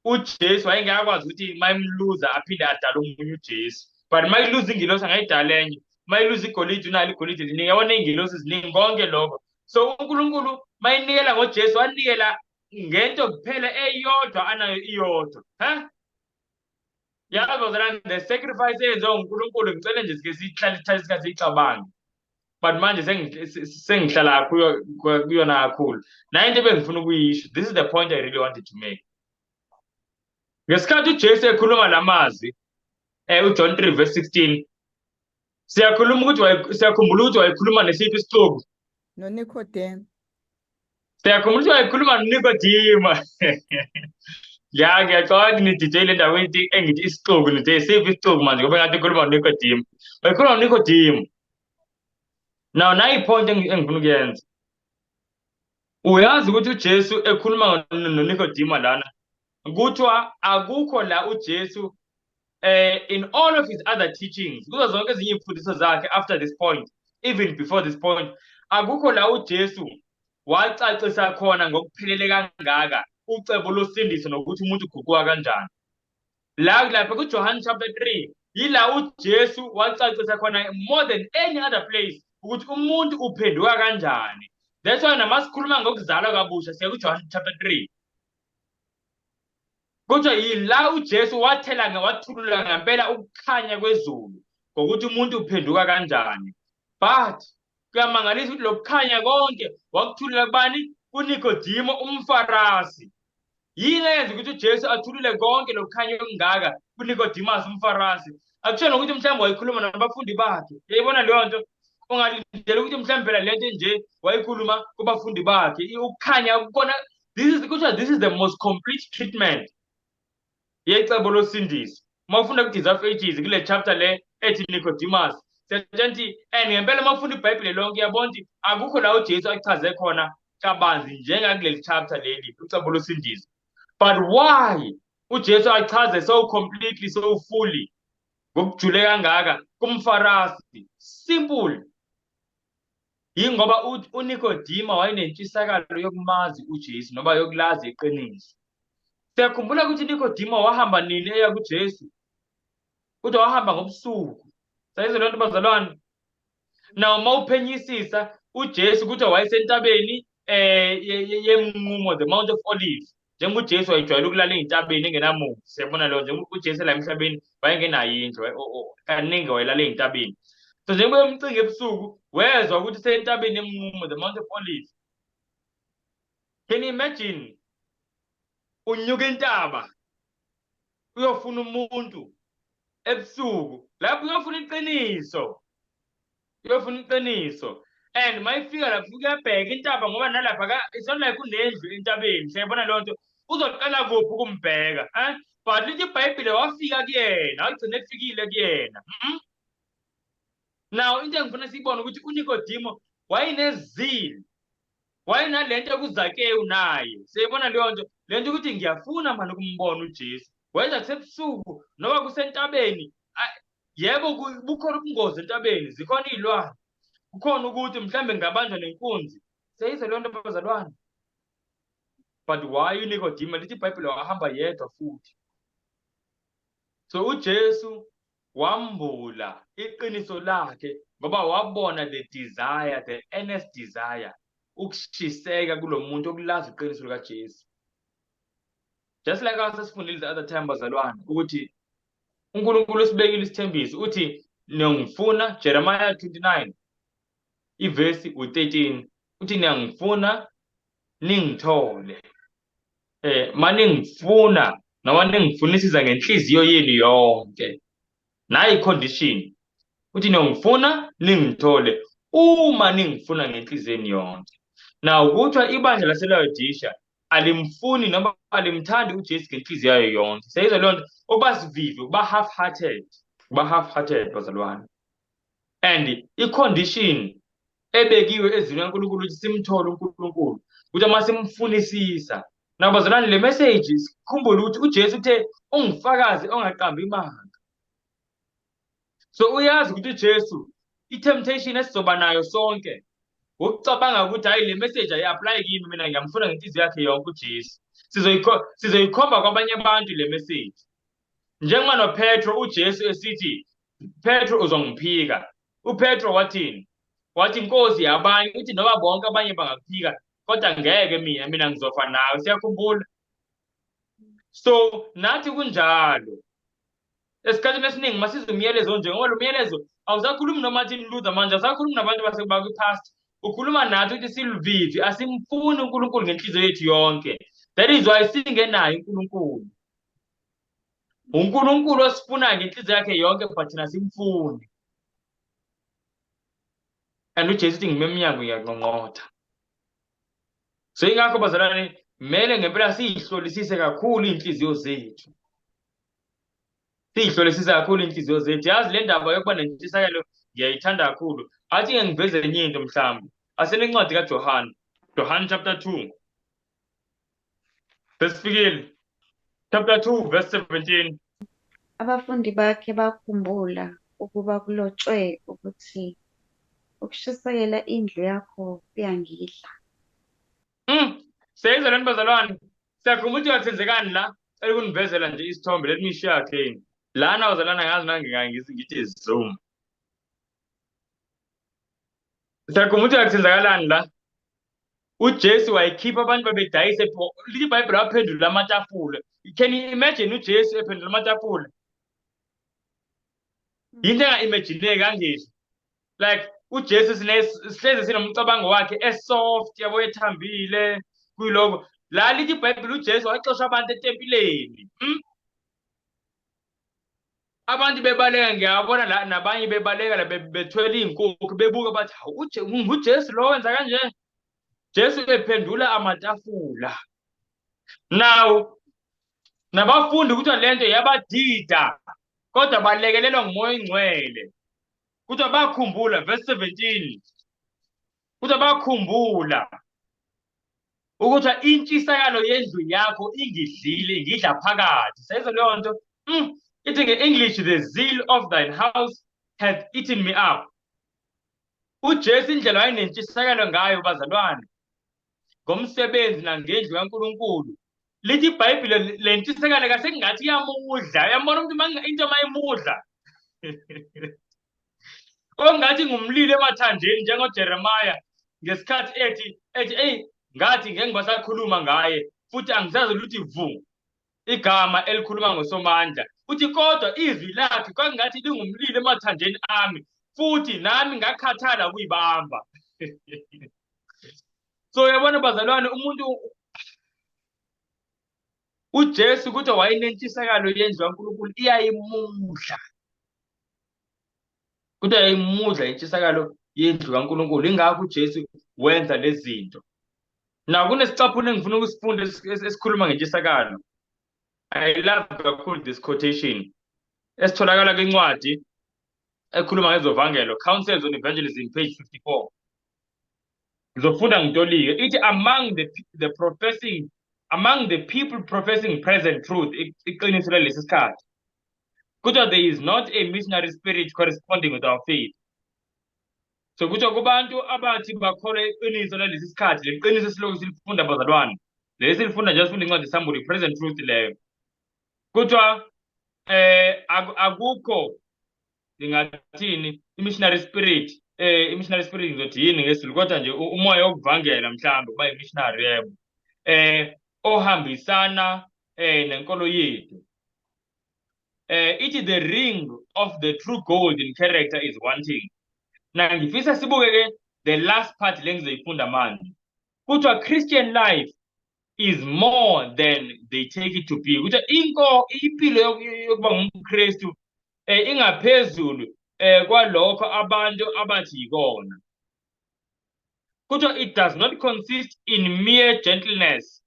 uJesu wayengeke akwazi ukuthi mayimluza aphinde adale omunye uJesu. But mayiluza ingilosi angayidala enye. Mayiluza igolide unalo igolide liningi. Yabona iy'ngilosi ziningi konke lokho. So uNkulunkulu mayinikela ngoJesu wanikela ngento kuphela eyodwa anayo iyodwa. Ha? Yazi bazalwane, the sacrifice eyenziwa uNkulunkulu ngicela nje sike sihlale sithathe isikhathi siyicabange. But manje sengihlala kuyona kakhulu. Nayo into ebengifuna ukuyisho, this is the point I really wanted to make. Ngesikhathi uJesu ekhuluma lamazwi, uJohn 3 verse 16, siyakhuluma ukuthi siyakhumbula ukuthi wayekhuluma nesiphi isixuku? NoNikodemu. Siyakhumbula ukuthi wayekhuluma noNikodemu. Ya, ngiyacabanga ukuthi nididele endaweni engithi isixuku, nithe isiphi isixuku manje ngoba ngathi ukhuluma noNikodemu. Wayekhuluma noNikodemu. Now nayi point engifuna ukuyenza. Uyazi ukuthi uJesu ekhuluma noNikodemu lana, kuthiwa akukho la uJesu in all of his other teachings, kuzo zonke ezinye imfundiso zakhe after this point, even before this point, akukho la uJesu wacacisa khona ngokuphelele kangaka ucebo losindiso nokuthi umuntu uguquka kanjani. La lapha kuJohn chapter 3 yila uJesu wacacisa khona more than any other place ukuthi umuntu uphenduka kanjani. That's why nama sikhuluma ngokuzalwa kabusha siya kuJohn chapter 3. Kodwa yila uJesu wathela wathulula ngempela ukukhanya kwezulu ngokuthi umuntu uphenduka kanjani. But kuyamangalisa ukuthi lokukhanya konke wakuthulula kubani? KuNikodemo umFarisi. Yini eyenza ukuthi uJesu athulule konke lokukhanya okungaka kuNikodemus umFarisi? Akusho nokuthi mhlawumbe wayikhuluma nabafundi bakhe. Uyayibona leyo nto? Ungalindela ukuthi mhlawumbe phela lento nje wayikhuluma kubafundi bakhe. Ukukhanya kukona, this is the most complete treatment. Yecebo losindiso. Uma ufunda ku-Desire of Ages kule chapter le ethi Nicodemus, siyatshela ukuthi and ngempela uma ufunda iBhayibheli lonke uyabona ukuthi akukho la uJesu achaze khona kabanzi njengakuleli chapter leli ucebo losindiso. But why uJesu achaze so completely, so fully, ngokujule kangaka kumFarasi? Simple. Yingoba uNikodima wayenentshisakalo yokumazi uJesu noma yokulazi iqiniso. Siyakhumbula ukuthi uNikodima wahamba nini eya kuJesu? Kodwa wahamba ngobusuku. Sayizwa lento bazalwane? Now uma uphenyisisa uJesu kuthiwa wayesentabeni yemnqumo, the Mount of Olives. Njengoba uJesu wayejwayele ukulala ey'ntabeni engenamuntu, siyabona leyo, njengoba uJesu la emhlabeni wayengenayo indlu, kaningi wayelala ey'ntabeni. So njengoba emcinga ebusuku, wezwa ukuthi usentabeni yemnqumo, the Mount of Olives. Can you imagine? Unyuka intaba uyofuna umuntu ebusuku, lapho uyofuna iqiniso. Uyofuna iqiniso. And mayifika lapho uyabheka intaba, ngoba nalapha it's not like unendlu entabeni. Siyayibona leyo nto. Uzoqala kuphi ukumbheka? Eh? But lithi iBhayibheli wafika kuyena, wagcina efikile kuyena. Now into engifuna siyibone ukuthi uNikodimo wayenezili, wayenalento kuZakewu naye. Siyayibona leyo nto, le nto ukuthi ngiyafuna manje ukumbona uJesu. Wenza kusebusuku noma kusentabeni. Yebo, bukhona ubungozi entabeni, zikhona iy'lwane, kukhona ukuthi mhlambe ngabanjwa nenkunzi. Siyayizwa leyo nto bazalwane. But why uNikodima? Lithi iBhayibheli wahamba yedwa futhi. So uJesu wambula iqiniso lakhe ngoba wabona the desire, the earnest desire, ukushiseka kulo muntu okulazi iqiniso likaJesu. Just like us esifundile the other time bazalwane, ukuthi uNkulunkulu usibekile isithembiso, uthi niyangifuna, Jeremiah 29 ivesi u13, uthi niyangifuna ningithole. Maningifuna noma ningifunisisa ngenhliziyo yenu yonke. Nayi condition. Uthi niyongifuna ningithole uma ningifuna ngenhliziyo yenu yonke. Now kuthiwa ibandla laseLaodicea alimfuni noma alimthandi uJesu ngenhliziyo yayo yonke. Seyizwa leyo nto, ukuba sivivi, ukuba half-hearted, ukuba half-hearted bazalwane. And i-condition ebekiwe ezwini kaNkulunkulu ukuthi simthole uNkulunkulu, ukuthi uma simfunisisa. Now bazalwane, le message sikhumbule ukuthi uJesu uthe ungufakazi ongaqambi imanga. So uyazi ukuthi uJesu i-temptation esizoba nayo sonke ukucabanga ukuthi hayi le message ayi-apply kimi, mina ngiyamfuna ngenhliziyo yakhe yonke uJesu. Sizoyikhomba kwabanye abantu le message. Njengoba noPetro uJesu esithi Petro uzongiphika. uPetro wathini? Wathi Nkosi abanye, uthi noma bonke abanye bangakuphika kodwa ngeke mina, mina ngizofa nawe. Siyakhumbula. So nathi kunjalo. Esikhathini esiningi masiza umyalezo nje, ngoba lo myalezo awusakhulumi noMartin Luther manje, awusakhulumi nabantu basekwi-past, ukhuluma nathi ukuthi siluvivi, asimfuni uNkulunkulu ngenhliziyo yethu yonke. That is why singenayo uNkulunkulu. uNkulunkulu osifunayo ngenhliziyo yakhe yonke, but thina simfuni. And uJesu uthi ngime emnyango ngiyanqonqotha. So ingakho bazalwane kumele ngempela siyihlolisise kakhulu iy'nhliziyo zethu. Siyihlolisise kakhulu iy'nhliziyo zethu. Yazi le ndaba yokuba nentshisakelo ngiyayithanda kakhulu. Athi ngeke ngiveze enye into mhlawumbe. Asenencwadi kaJohane. John chapter 2. Sesifikile. Chapter 2 verse 17. Abafundi bakhe bakhumbula ukuba kulotshwe ukuthi ukushisekela indlu yakho kuyangidla. Siyayizwa lento bazalwane. Siyakhumbula ukuthi kwathenzekani la. Cela ukunivezela nje isithombe. Let me share again. Lana bazalwane ngazi nangi ngithi zoom. Siyakhumbula ukuthi kwakusenzakalani la. uJesu wayikhipha abantu babedayisa, lithi iBhayibheli waphendula amatafula. Can you imagine uJesu ephendula amatafula? Yinto enga-imagineki angisho. Like uJesu sihlezi sinomcabango wakhe esoft, yabo, ethambile kuyiloko. La lithi iBhayibheli uJesu waxosha abantu etempileni. Abantu bebaleka, ngiyabona la nabanye bebaleka la bethwele iy'nkukhu bebuka bathi hawu nguJesu lo wenza kanje. Jesu ephendula amatafula. Now Nabafundi kuthiwa lento yabadida, kodwa balekelelwa nguMoya oNgcwele. Kuthiwa bakhumbula, verse 17. Kuthiwa bakhumbula ukuthi intshisakalo yendlu yakho ingidlile, ingidla phakathi. Sayizwa leyo nto? Ithi nge-English, the zeal of thine house hath eaten me up. UJesu indlela wayenentshisakalo ngayo, bazalwane, ngomsebenzi nangendlu kaNkulunkulu. Lithi iBhayibheli le ntshisakalo kasekungathi iyamudla. Uyambona umuntu into mayimudla. Ongathi ngumlilo emathanjeni njengoJeremiah ngesikhathi ethi hey, ngathi ngeke ngibasakhuluma ngaye futhi angisazi ukuthi vu igama elikhuluma ngoSomandla. Uthi kodwa izwi lakhe kwakungathi lingumlilo emathanjeni ami futhi nami ngakhathala ukuyibamba. So uyabona bazalwane, umuntu uJesu kuthiwa wayenentshisakalo yendlu kaNkulunkulu iyayimudla. Kuthiwa yayimudla intshisakalo yendlu kaNkulunkulu, ingakho uJesu wenza lezi zinto. Now kunesicaphuno engifuna ukusifunda esikhuluma ngentshisakalo. I love kakhulu this quotation esitholakala kwincwadi ekhuluma ngezovangelo, Counsels on Evangelism, page 54. Ngizofunda ngitolike. Ithi among the people professing present truth, iqiniso lalesi sikhathi. Kuthiwa there is not a missionary spirit corresponding with our faith. So kuthiwa kubantu abathi bakholwa iqiniso lalesi sikhathi, leli qiniso esilokhu silifunda bazalwane, leli silifunda nje sifunda incwadi yeSambulo, present truth leyo. Kuthiwa akukho ngingathini i-missionary spirit, i-missionary spirit ngizothi yini ngesiZulu, kodwa nje umoya wokuvangela mhlawumbe kuba i-missionary, yebo. Ohambisana nenkolo yethu. Ithi the ring of the true gold in character is wanting. Na ngifisa sibuke ke the last part le ngizoyifunda manje. Kuthiwa Christian life is more than they take it to be. Kuthiwa impilo yokuba ngumKristu ingaphezulu kwalokho abantu abathi yikona. Kuthiwa it does not consist in mere gentleness,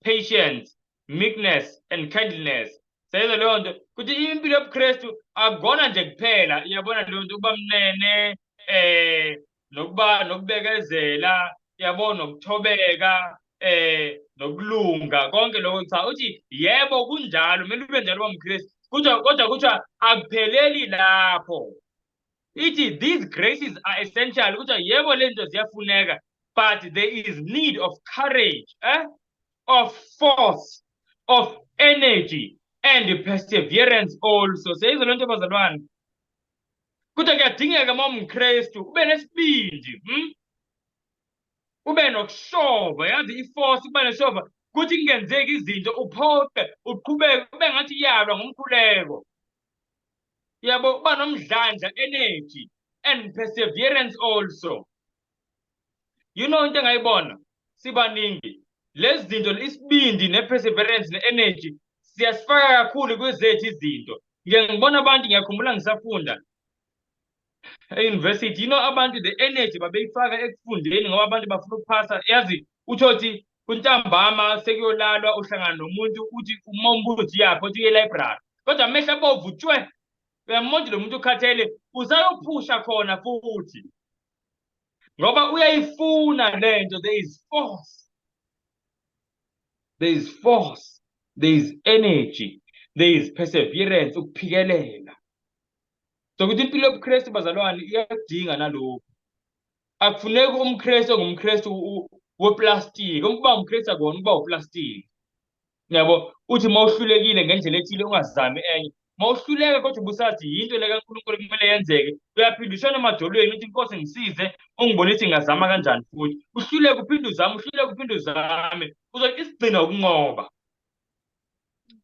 patience, meekness and kindness. Sayizwa leyo nto, kuthi impilo yobuKristu akukona nje kuphela, iyabona leyo nto, ukuba mnene, nokuba nokubekezela, yabona, nokuthobeka, nokulunga, konke lokho. Cha, uthi yebo kunjalo, kumele ube njalo uba umKristu. Kodwa kuthiwa akupheleli lapho. Ithi these graces are essential. Kuthiwa yebo le nto ziyafuneka, but there is need of courage, of force, of energy and perseverance also. Seyizwa le nto bazalwane. Kuthiwa kuyadingeka uma umKristu ube nesibindi, Ube nokushova, yazi i-force, kuba neshova, kuthi kungenzeki izinto uphoqe, uqhubeke, kube ngathi iyalwa ngomkhuleko. Yabo, uba nomdlandla, energy and perseverance also. You know into engayibona sibaningi lezi zinto, isibindi ne-perseverance ne-energy siyasifaka kakhulu kwezethu izinto. Ngike ngibona abantu, ngiyakhumbula ngisafunda e-university, you know abantu the energy babeyifaka ekufundeni ngoba abantu bafuna ukuphasa. Yazi uthothi kuntambama sekuyolalwa, uhlangana nomuntu uthi uma umbuzo uyaphi, uthi uye e-library, kodwa amehlo abovu tshwe, uyambona lo muntu ukhathele, usayophusha khona futhi ngoba uyayifuna lento. There is force, there is force, there is energy, there is perseverance, ukuphikelela. So ukuthi impilo yobuKristu bazalwane iyadinga nalokhu. Akufuneki umKristu ongumKristu weplastiki. Ukuba umKristu akona ukuba uplastiki. Yabo, uthi mawuhlulekile ngendlela ethile ungazami enye. Mawuhluleka kodwa ubusathi yinto le kaNkulunkulu kumele yenzeke, uyaphinda ushone emadolweni uthi Nkosi ngisize, ungibonise ngingazama kanjani futhi. Uhluleke uphinde uzame, uhluleke uphinde uzame. Uzothi isigcina ukunqoba.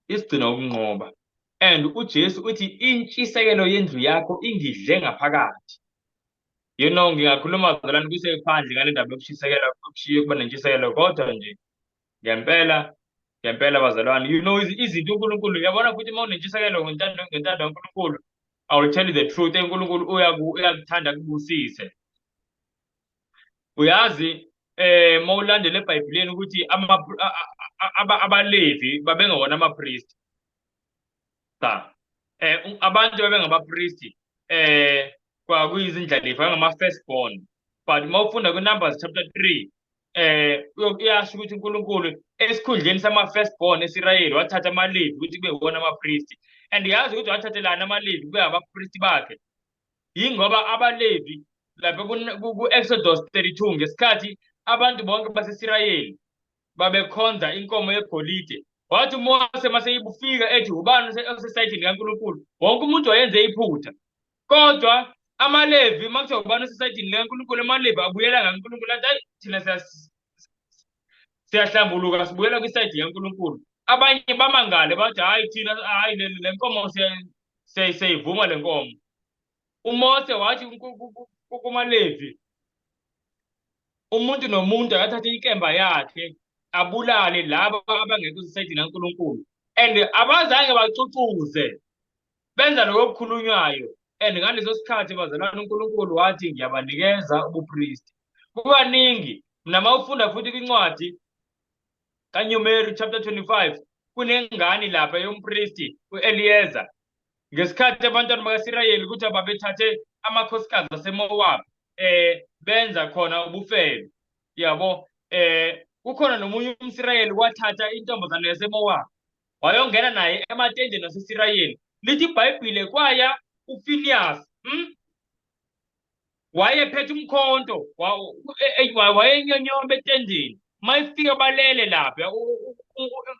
Isigcina ukunqoba. And uJesu uthi intshisekelo yendlu yakho ingidle ngaphakathi. You know, ngingakhuluma zalana kuse phandle ngale ndaba yokushisekela, ukuba nentshisekelo, kodwa nje ngempela, ngempela bazalwane, you know izinto uNkulunkulu, uyabona futhi uma unentshisekelo ngentando kaNkulunkulu, I will tell you the truth, uNkulunkulu uyakuthanda akubusise. Uyazi mawulandela eBhayibhelini ukuthi abaLevi babengewona ama-priest. Cha. Abantu babengabapristi kwakuyizindlalifa ngama firstborn. But uma ufunda ku-Numbers chapter 3 uyasho ukuthi uNkulunkulu esikhundleni sama-firstborn eSirayeli wathatha amaLevi ukuthi kube iwona amapristi. And yazi ukuthi wathathelani amaLevi kube abapristi bakhe? Yingoba abaLevi lapha ku-Exodus 32 ngesikhathi abantu bonke baseSirayeli babekhonza inkomo yegolide, wathi uMose mase ibufika ethi ubani osesayidini kaNkulunkulu, wonke umuntu wayenze iphutha. Kodwa amaLevi uma kuthiwa ubani osesayidini likaNkulunkulu, amaLevi abuyela ngaNkulunkulu athi hayi thina siyahlambuluka sibuyela kwisayidi kaNkulunkulu. Abanye bamangale bathi hayi thina hayi le nkomo siyayivuma le nkomo. uMose wathi kumaLevi umuntu nomuntu akathathe inkemba yakhe abulale laba abangekho esayidini kaNkulunkulu. And abazange bacucuze, benza lokho okukhulunywayo. And ngaleso sikhathi bazalwane uNkulunkulu wathi ngiyabanikeza ubupristi. Kukaningi mina mawufunda futhi kwincwadi kaNyumeri chapter 25 kunengane lapha yompristi uEliezer. Ngesikhathi abantwana bakaSirayeli ukuthi babethathe amakhosikazi aseMoab benza khona ubufebe, yabo. Kukhona nomunye umSirayeli wathatha intombazane yaseMoab wayongena naye ematendeni aseSirayeli. Lithi iBhayibhile kwaya uPhineas, wayephethe umkhonto, wayenyonyoba etendeni. Mayifika balele lapha,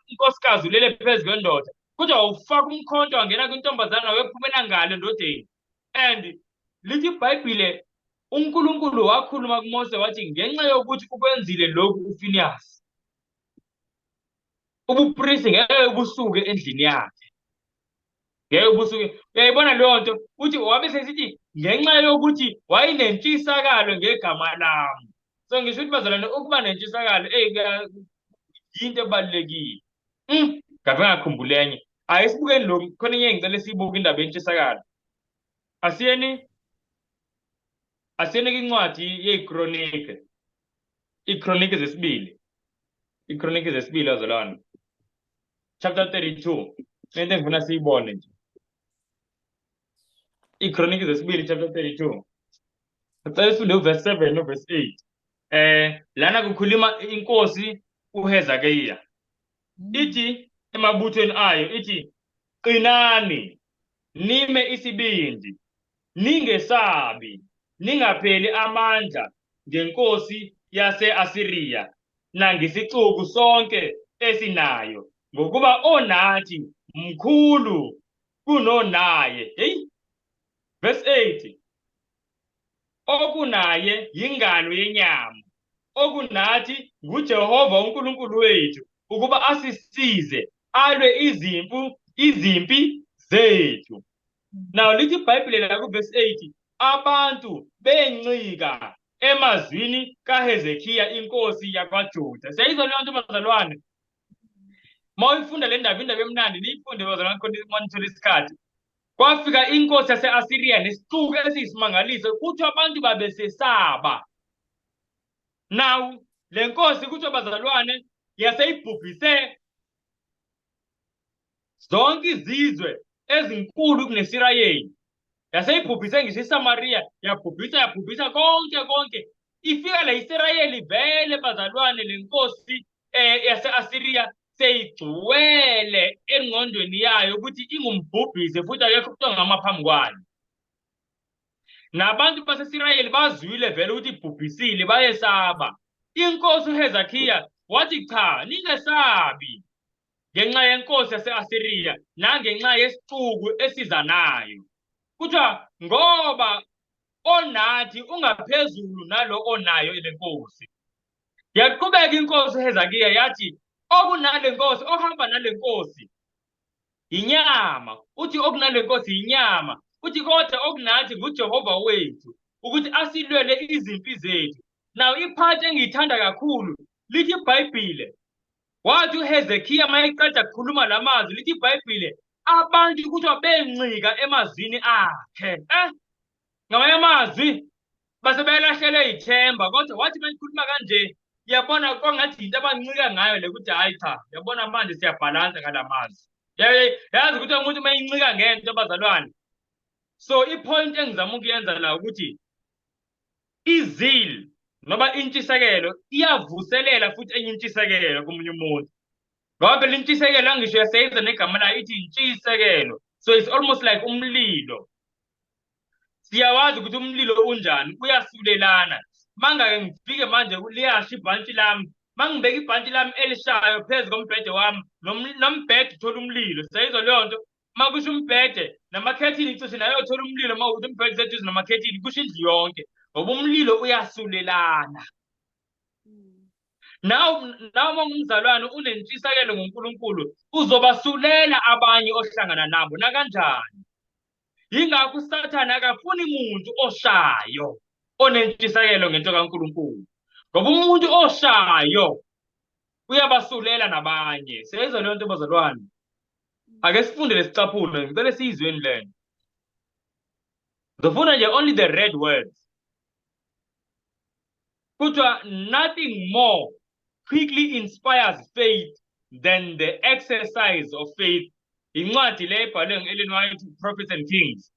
unkosikazi ulele phezu kwendoda, kodwa wawufaka umkhonto wangena kwintombazana wayophumela ngale endodeni. And lithi iBhayibhile uNkulunkulu wakhuluma kuMose wathi ngenxa yokuthi ukwenzile lokhu uPhineas, ubupristi ngeke busuke endlini yakhe, ngeke busuke. Uyayibona leyo nto? Uthi wabe sesithi ngenxa yokuthi wayenentshisakalo ngegama lami. So ngisho ukuthi bazalwane ukuba nentshisakalo yinto ebalulekile. Ngabe ngakhumbula enye. Hayi sibukeni lokhu, khona enye ngicela siyibuke indaba yentshisakalo. Asiyeni kwincwadi yeyiKronike. IKronike zesibili. IKronike zesibili bazalwane. Chapter 32. Lento engifuna siyibone nje. IKronike zesibili chapter 32. Sicela sifunde uverse 7 noverse 8. Lana kukhuluma inkosi uHezekiya. Ithi emabuthweni ayo ithi qinani nime isibindi ningesabi ningapheli amandla ngenkosi yase-Asiriya nangesixuku sonke esinayo, ngokuba onathi mkhulu kunonaye. Hey, verse 8, okunaye yingalo yenyama, okunathi nguJehova uNkulunkulu wethu ukuba asisize alwe izimpi zethu. Now lithi iBhayibheli la ku verse 8, abantu bencika emazwini kaHezekiya inkosi yakwaJuda. Siyayizwa leyo nto bazalwane? Mawuyifunda le ndaba, indaba emnandi, niyifunde bazalwane khona manithola isikhathi. Kwafika inkosi yase-Asiriya nesixuku esiyisimangaliso, kuthiwa abantu babesesaba. Now le nkosi kuthiwa bazalwane yaseyibhubhise zonke izizwe ezinkulu kuneSirayeli. Yaseyibhubhise ngisho iSamariya, yabhubhisa konke konke. Ifika le Isirayeli vele bazalwane, le nkosi yase-Asiriya seyigcwele engqondweni yayo ukuthi ingumbhubhise futhi akekho umuntu ongama phambi kwayo. Nabantu baseSirayeli bazwile vele ukuthi ibhubhisile, bayesaba. Inkosi uHezekiya wathi cha, ningesabi ngenxa yenkosi yase-Asiriya nangenxa yesixuku esiza nayo. Kuthiwa ngoba onathi ungaphezulu nalo onayo le nkosi. Yaqhubeka inkosi uHezekiya yathi okunale nkosi, ohamba nale nkosi inyama. Uthi okunale nkosi inyama. Uthi kodwa okunathi nguJehova wethu ukuthi asilwele izimpi zethu. Now iphathi engiyithanda kakhulu lithi iBhayibhile, wathi uHezekiya mayeqeda kukhuluma lamazwi, lithi iBhayibhile abantu kuthiwa bencika emazwini akhe. Ngamanye amazwi base belahlelwe ithemba, kodwa wathi mayikhuluma kanje yabona kwangathi into abancika ngayo le ukuthi hayi cha, yabona manje siyabhalansa ngalamazwi. Yazi ukuthi umuntu uma incika ngento bazalwane. So i-point engizama ukuyenza la ukuthi i-zeal noma intshisekelo iyavuselela futhi enye intshisekelo komunye umuntu. Ngoba phela intshisekelo angisho yaseyiza negama layo ithi intshisekelo. So it's almost like umlilo. Siyawazi ukuthi umlilo unjani, uyasulelana. Mangake ngifike manje liyasha ibhantshi lami, mangibeka ibhantshi lami elishayo phezu kombhede wami, nombhede uthola umlilo. Siyayizwa leyo nto? Uma kusho umbhede namakhethini cishe naye othola umlilo, uma ukuthi umbhede useduze namakhethini, kusho indlu yonke, ngoba umlilo uyasulelana. Nawe uma ungumzalwane unentshisekelo ngoNkulunkulu, uzobasulela abanye ohlangana nabo nakanjani. Yingakho uSathane akafuni muntu oshayo onentshisekelo ngento kaNkulunkulu, ngoba umuntu oshayo uyabasulela nabanye. Siyayizwa leyo nto bazalwane? Ake sifunde lesicaphulo, ngicela siyizweni lento. Ngizofuna nje only the red words. Kuthiwa nothing more quickly inspires faith than the exercise of faith. Incwadi le ebhalwe ngu-Ellen White, Prophets and Kings,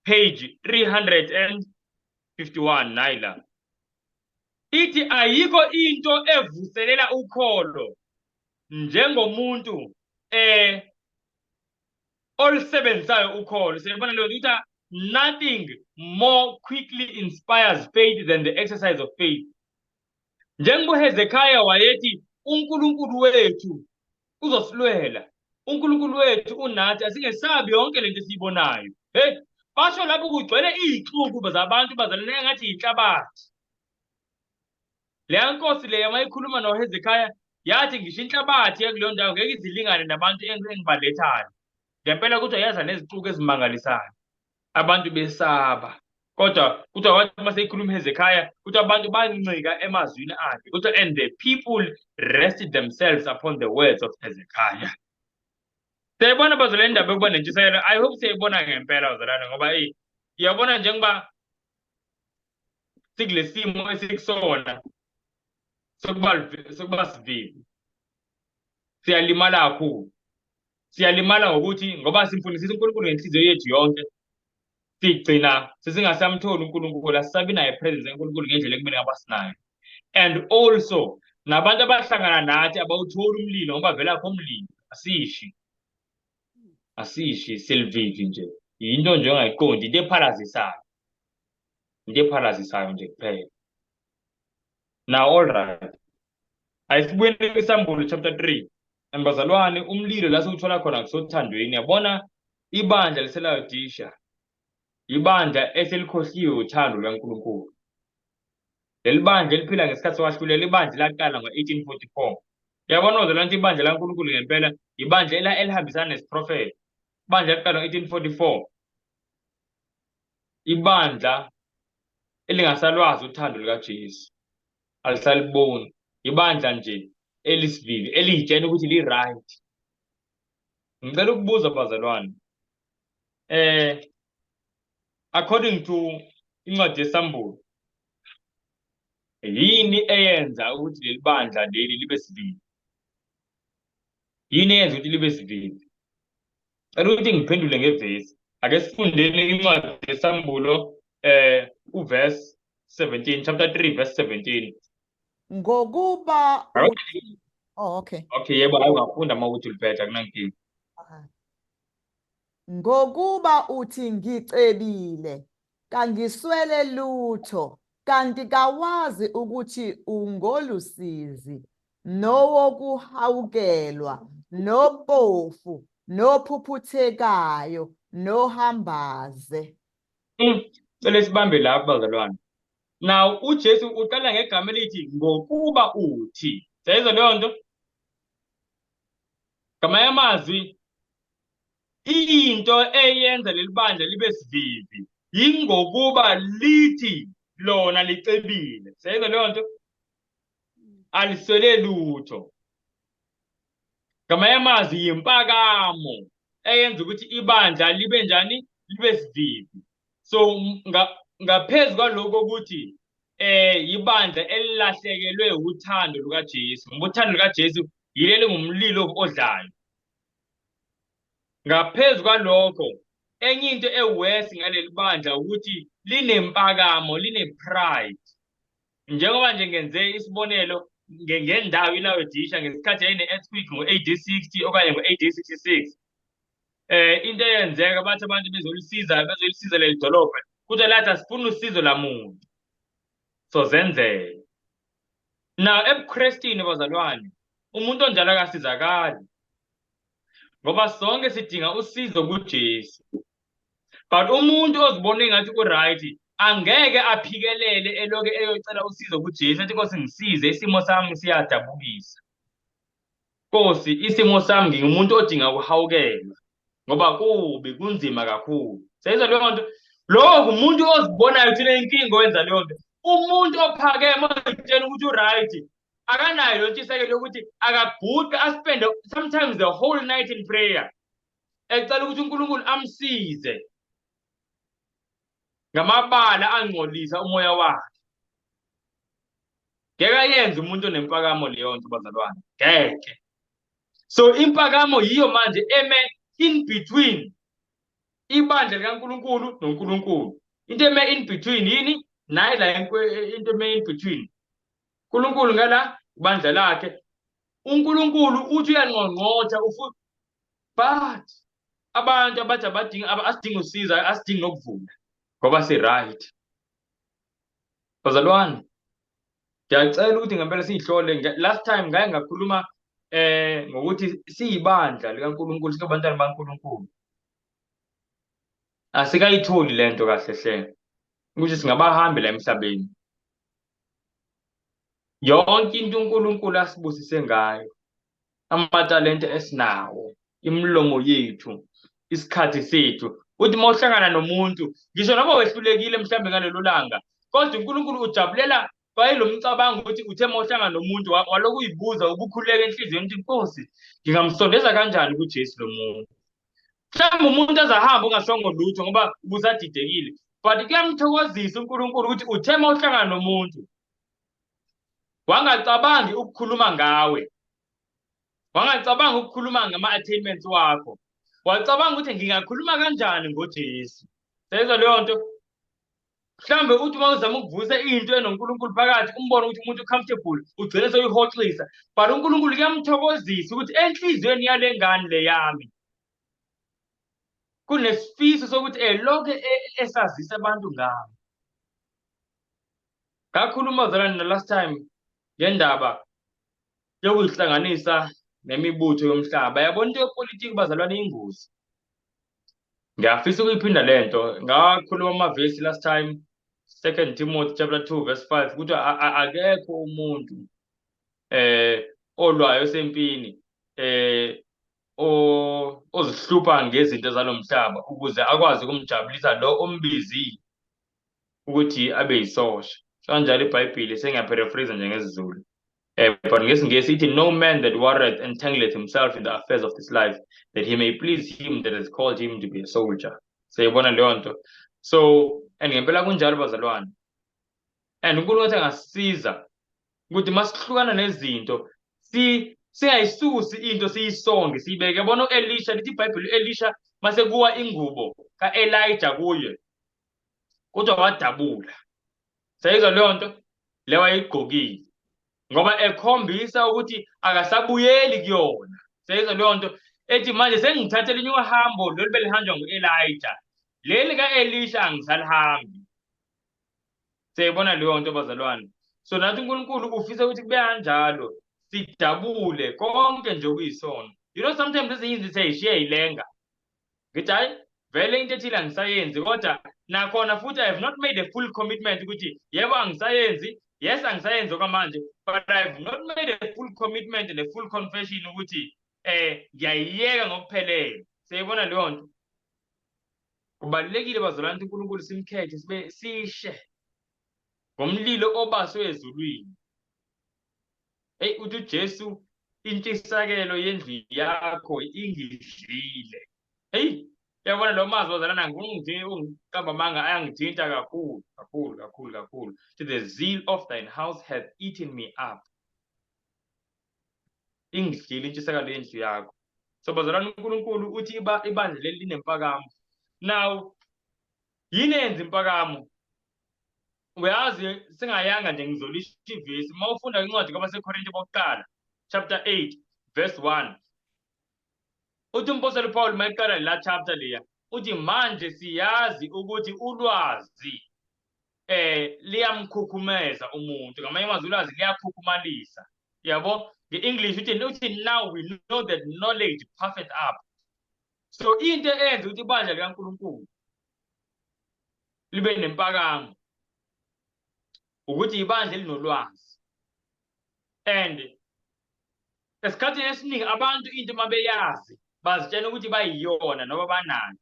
page 351 nayi la. Ithi ayikho into evuselela ukholo njengomuntu olusebenzisayo ukholo. Siyabona leyo nto, ukuthi nothing more quickly inspires faith than the exercise of faith. Njengoba uHezekiah wayethi uNkulunkulu wethu uzosilwela, uNkulunkulu wethu unathi, asingesabi yonke lento esiyibonayo. Hey, basho lapho kugcwele iy'xuku zabantu bazalwane ngathi yinhlabathi. Leya nkosi leya mayikhuluma noHezekiah yathi ngisho inhlabathi yakuleyo ndawo ngeke izilingane nabantu engibalethayo. Ngempela kuthiwa yaza nezixuku ezimangalisayo, abantu besaba. Kodwa kuthiwa wathi uma seyikhuluma uHezekiah, kuthiwa abantu bancika emazwini akhe. Kuthiwa and the people rested themselves upon the words of Hezekiah. Siyayibona bazalwane indaba yokuba nentshisekelo. I hope siyayibona ngempela bazalwane, ngoba eyi iyabona njengoba sikule simo esikusona sokuba sivivi, siyalimala kakhulu. Siyalimala ngokuthi ngoba simfundisisa uNkulunkulu ngenhliziyo yethu yonke, sigcina sesingasamtholi uNkulunkulu, asisabi naye presence kaNkulunkulu ngendlela ekumele ngabe sinayo. And also nabantu abahlangana nathi abawutholi umlilo ngoba vele akho umlilo, asishi. Asishi selivivi nje. Yinto nje ongayiqondi, into ephalazisayo. Into ephalazisayo nje kuphela. Now all right. Ayisibuyele kwiSambulo chapter 3. And bazalwane, umlilo la siwuthola khona kusothandweni. Yabona ibandla liseLaodicea, ibandla eselikhohliwe uthando lukaNkulunkulu. Leli bandla eliphila ngesikhathi sokwahlulela, ibandla laqala ngo-1844. Yabona bazalwane ukuthi ibandla laNkulunkulu ngempela ibandla elihambisana nesiprofetho. Ibandla laqala ngo-1844. Ibandla elingasalwazi uthando lukaJesu, alisaliboni. Ibandla nje elisivivi, eliyitshena ukuthi li-right. Ngicela ukubuza bazalwane, according to incwadi yeSambulo, yini eyenza ukuthi leli bandla leli libe sivivi? Yini eyenza ukuthi libe sivivi? Cela ukuthi ngiphendule ngevesi. Ake sifundeni incwadi yeSambulo uverse 17, chapter 3 verse 17. Ngokuba uthi, oh okay. Okay, yebo, hayi ungafunda uma ukuthi uliphethe akunankinga. Ngokuba uthi ngicebile, kangiswele lutho, kanti kawazi ukuthi ungolusizi, nowokuhawukelwa, nopofu, nophuphuthekayo, nohambaze. Cela sibambe lapho bazalwane. Now uJesu uqala ngegama elithi ngokuba uthi. Siyayizwa leyo nto? Ngamanye amazwi, into eyenza leli bandla libe sivivi yingokuba lithi lona licebile. Siyayizwa leyo nto? Aliswele lutho. Ngamanye amazwi yimpakamo eyenza ukuthi ibandla libe njani? Libe sivivi. So ngaphezu kwalokho ukuthi ibandla elilahlekelwe uthando lukaJesu, ngoba uthando lukaJesu yileli ngumlilo odlayo. Ngaphezu kwalokho, enye into ewesi ngaleli bandla ukuthi linempakamo, line-pride. Njengoba nje ngenze isibonelo ngendawo iLaodicea ngesikhathi yayine-earthquake ngo-AD 60 okanye ngo-AD 66. Into eyenzeka bathi abantu bezolisiza leli dolobha, kuthiwa lathi asifuni usizo lamuntu. So zenzele. Now ebuKristini bazalwane, umuntu onjalo akasizakali. Ngoba sonke sidinga usizo kuJesu. But umuntu ozibona engathi u-right angeke aphikelele eloke eyocela usizo kuJesu athi Nkosi ngisize, isimo sami siyadabukisa. Nkosi, isimo sami ngingumuntu odinga ukuhawukelwa ngoba kubi, kunzima kakhulu. Seyizwa leyo nto? Lowo ngumuntu ozibonayo ukuthi unenkinga owenza leyo nto. Umuntu ophakeme ozitshela ukuthi u-right akanayo leyo ntshisekelo yokuthi akaguqe aspende sometimes the whole night in prayer ecela ukuthi uNkulunkulu amsize ngamabala angcolisa umoya wakhe. Ngeke ayenze umuntu onempakamo leyo nto bazalwane, ngeke. So impakamo yiyo manje eme in between ibandla likaNkulunkulu noNkulunkulu. Into eme in between yini? Nayi la into eme in between. uNkulunkulu ngala ibandla lakhe. uNkulunkulu uthi uyanqonqotha but abantu abathi abadinga asidinga usizo, asidingi nokuvula ngoba si-right. Bazalwane, ngiyacela ukuthi ngempela siyihlole. Last time ngake ngakhuluma ngokuthi siyibandla likaNkulunkulu, singabantwana baNkulunkulu. Asikayitholi lento kahle hle ukuthi singabahambi la emhlabeni. Yonke into uNkulunkulu asibusise ngayo, amatalente esinawo, imilomo yethu, isikhathi sethu, uthi uma uhlangana nomuntu, ngisho noma wehlulekile mhlawumbe ngalelo langa, kodwa uNkulunkulu ujabulela kwayilo mcabango ukuthi uthe uma uhlangana nomuntu walokhu uyibuza, ubukhululeka enhliziyweni ukuthi Nkosi, ngingamsondeza kanjani kuJesu lo muntu? Mhlawumbe umuntu azahamba ungashongo lutho ngoba ubusadidekile, but kuyamthokozisa uNkulunkulu ukuthi uthe uma uhlangana nomuntu wangacabangi ukukhuluma ngawe, wangacabangi ukukhuluma ngama-attainments wakho, wacabanga ukuthi ngingakhuluma kanjani ngoJesu. Seyizwa leyo nto? Mhlawumbe uthi uma uzama ukuvusa into enoNkulunkulu phakathi, umbone ukuthi umuntu comfortable, ugcine sewuyihoxisa. But uNkulunkulu kuyamthokozisa ukuthi enhliziyweni yale ngane le yami kunesifiso sokuthi elokhu esazisa abantu ngami. Ngakhuluma zalana last time ngendaba yokuzihlanganisa nemibutho yomhlaba. Yabona into yepolitiki bazalwane iyingozi. Ngiyafisa ukuyiphinda lento. Ngakhuluma amavesi last time, 2 Timothy chapter 2 verse 5, ukuthi akekho umuntu olwayo osempini ozihlupha ngezinto zalomhlaba ukuze akwazi ukumjabulisa lo ombizile ukuthi abe yisosha. Kanjalo iBhayibheli, sengiyaparaphrase nje ngesiZulu. But ngesiNgesi ithi, no man that warreth entangleth himself in the affairs of this life, that he may please him that has called him to be a soldier. Siyayibona leyo nto. So, and ngempela kunjalo bazalwane. And uNkulunkulu wathi angasisiza ukuthi masihlukana nezinto, singayisusi into siyisonge, siyibeke. Yabona u-Elisha, lithi iBhayibheli u-Elisha mase kuwa ingubo ka-Elijah kuye, kodwa wadabula. Siyayizwa leyo nto? Le wayigqokile ngoba ekhombisa ukuthi akasabuyeli kuyona. Siyayizwa leyo nto? Ethi manje sengithathe elinye uhambo lolu belihanjwa ngu-Elijah, leli ka-Elisha angisalihambi. Siyayibona leyo nto bazalwane. So nathi uNkulunkulu ufisa ukuthi kube kanjalo, sidabule konke nje okuyisono. You know, sometimes ezinye izinto siyayishiya ilenga. Ngithi hayi vele into ethile angisayenzi, kodwa nakhona futhi I have not made a full commitment ukuthi yebo angisayenzi, yes angisayenzi okwamanje, but I have not made a full commitment and a full confession ukuthi ngiyayiyeka ngokuphelele. Siyayibona leyo nto? Kubalulekile bazalwane ukuthi uNkulunkulu simkhethe sibe sishe ngomlilo obaswe ezulwini. Hey, uthi uJesu, intshisakelo yendlu yakho ingidlile. Hey, uyabona lo mazwi bazalwane, ungiqamba amanga, ayangithinta kakhulu kakhulu kakhulu kakhulu. To the zeal of thine house hath eaten me up. Ingidlile intshisakelo yendlu yakho. So bazalwane, uNkulunkulu uthi ibandla leli linempakamo. Now yini eyenza impakamo? Uyazi singayanga nje ngizolisho ivesi. Uma ufunda incwadi kwabaseKorinte bokuqala chapter 8 verse 1, uthi umpostoli Paul mayeqala la chapter leya, uthi manje siyazi ukuthi ulwazi liyamkhukhumeza umuntu. Ngamanye amazwi ulwazi liyakhukhumalisa. Yabo, nge-English uthi now we know that knowledge puffeth up. So into eyenza ukuthi ibandla likaNkulunkulu libe nempakamo ukuthi ibandla elinolwazi. And esikhathini esiningi abantu into mabeyazi bazitshela ukuthi bayiyona noma banayo.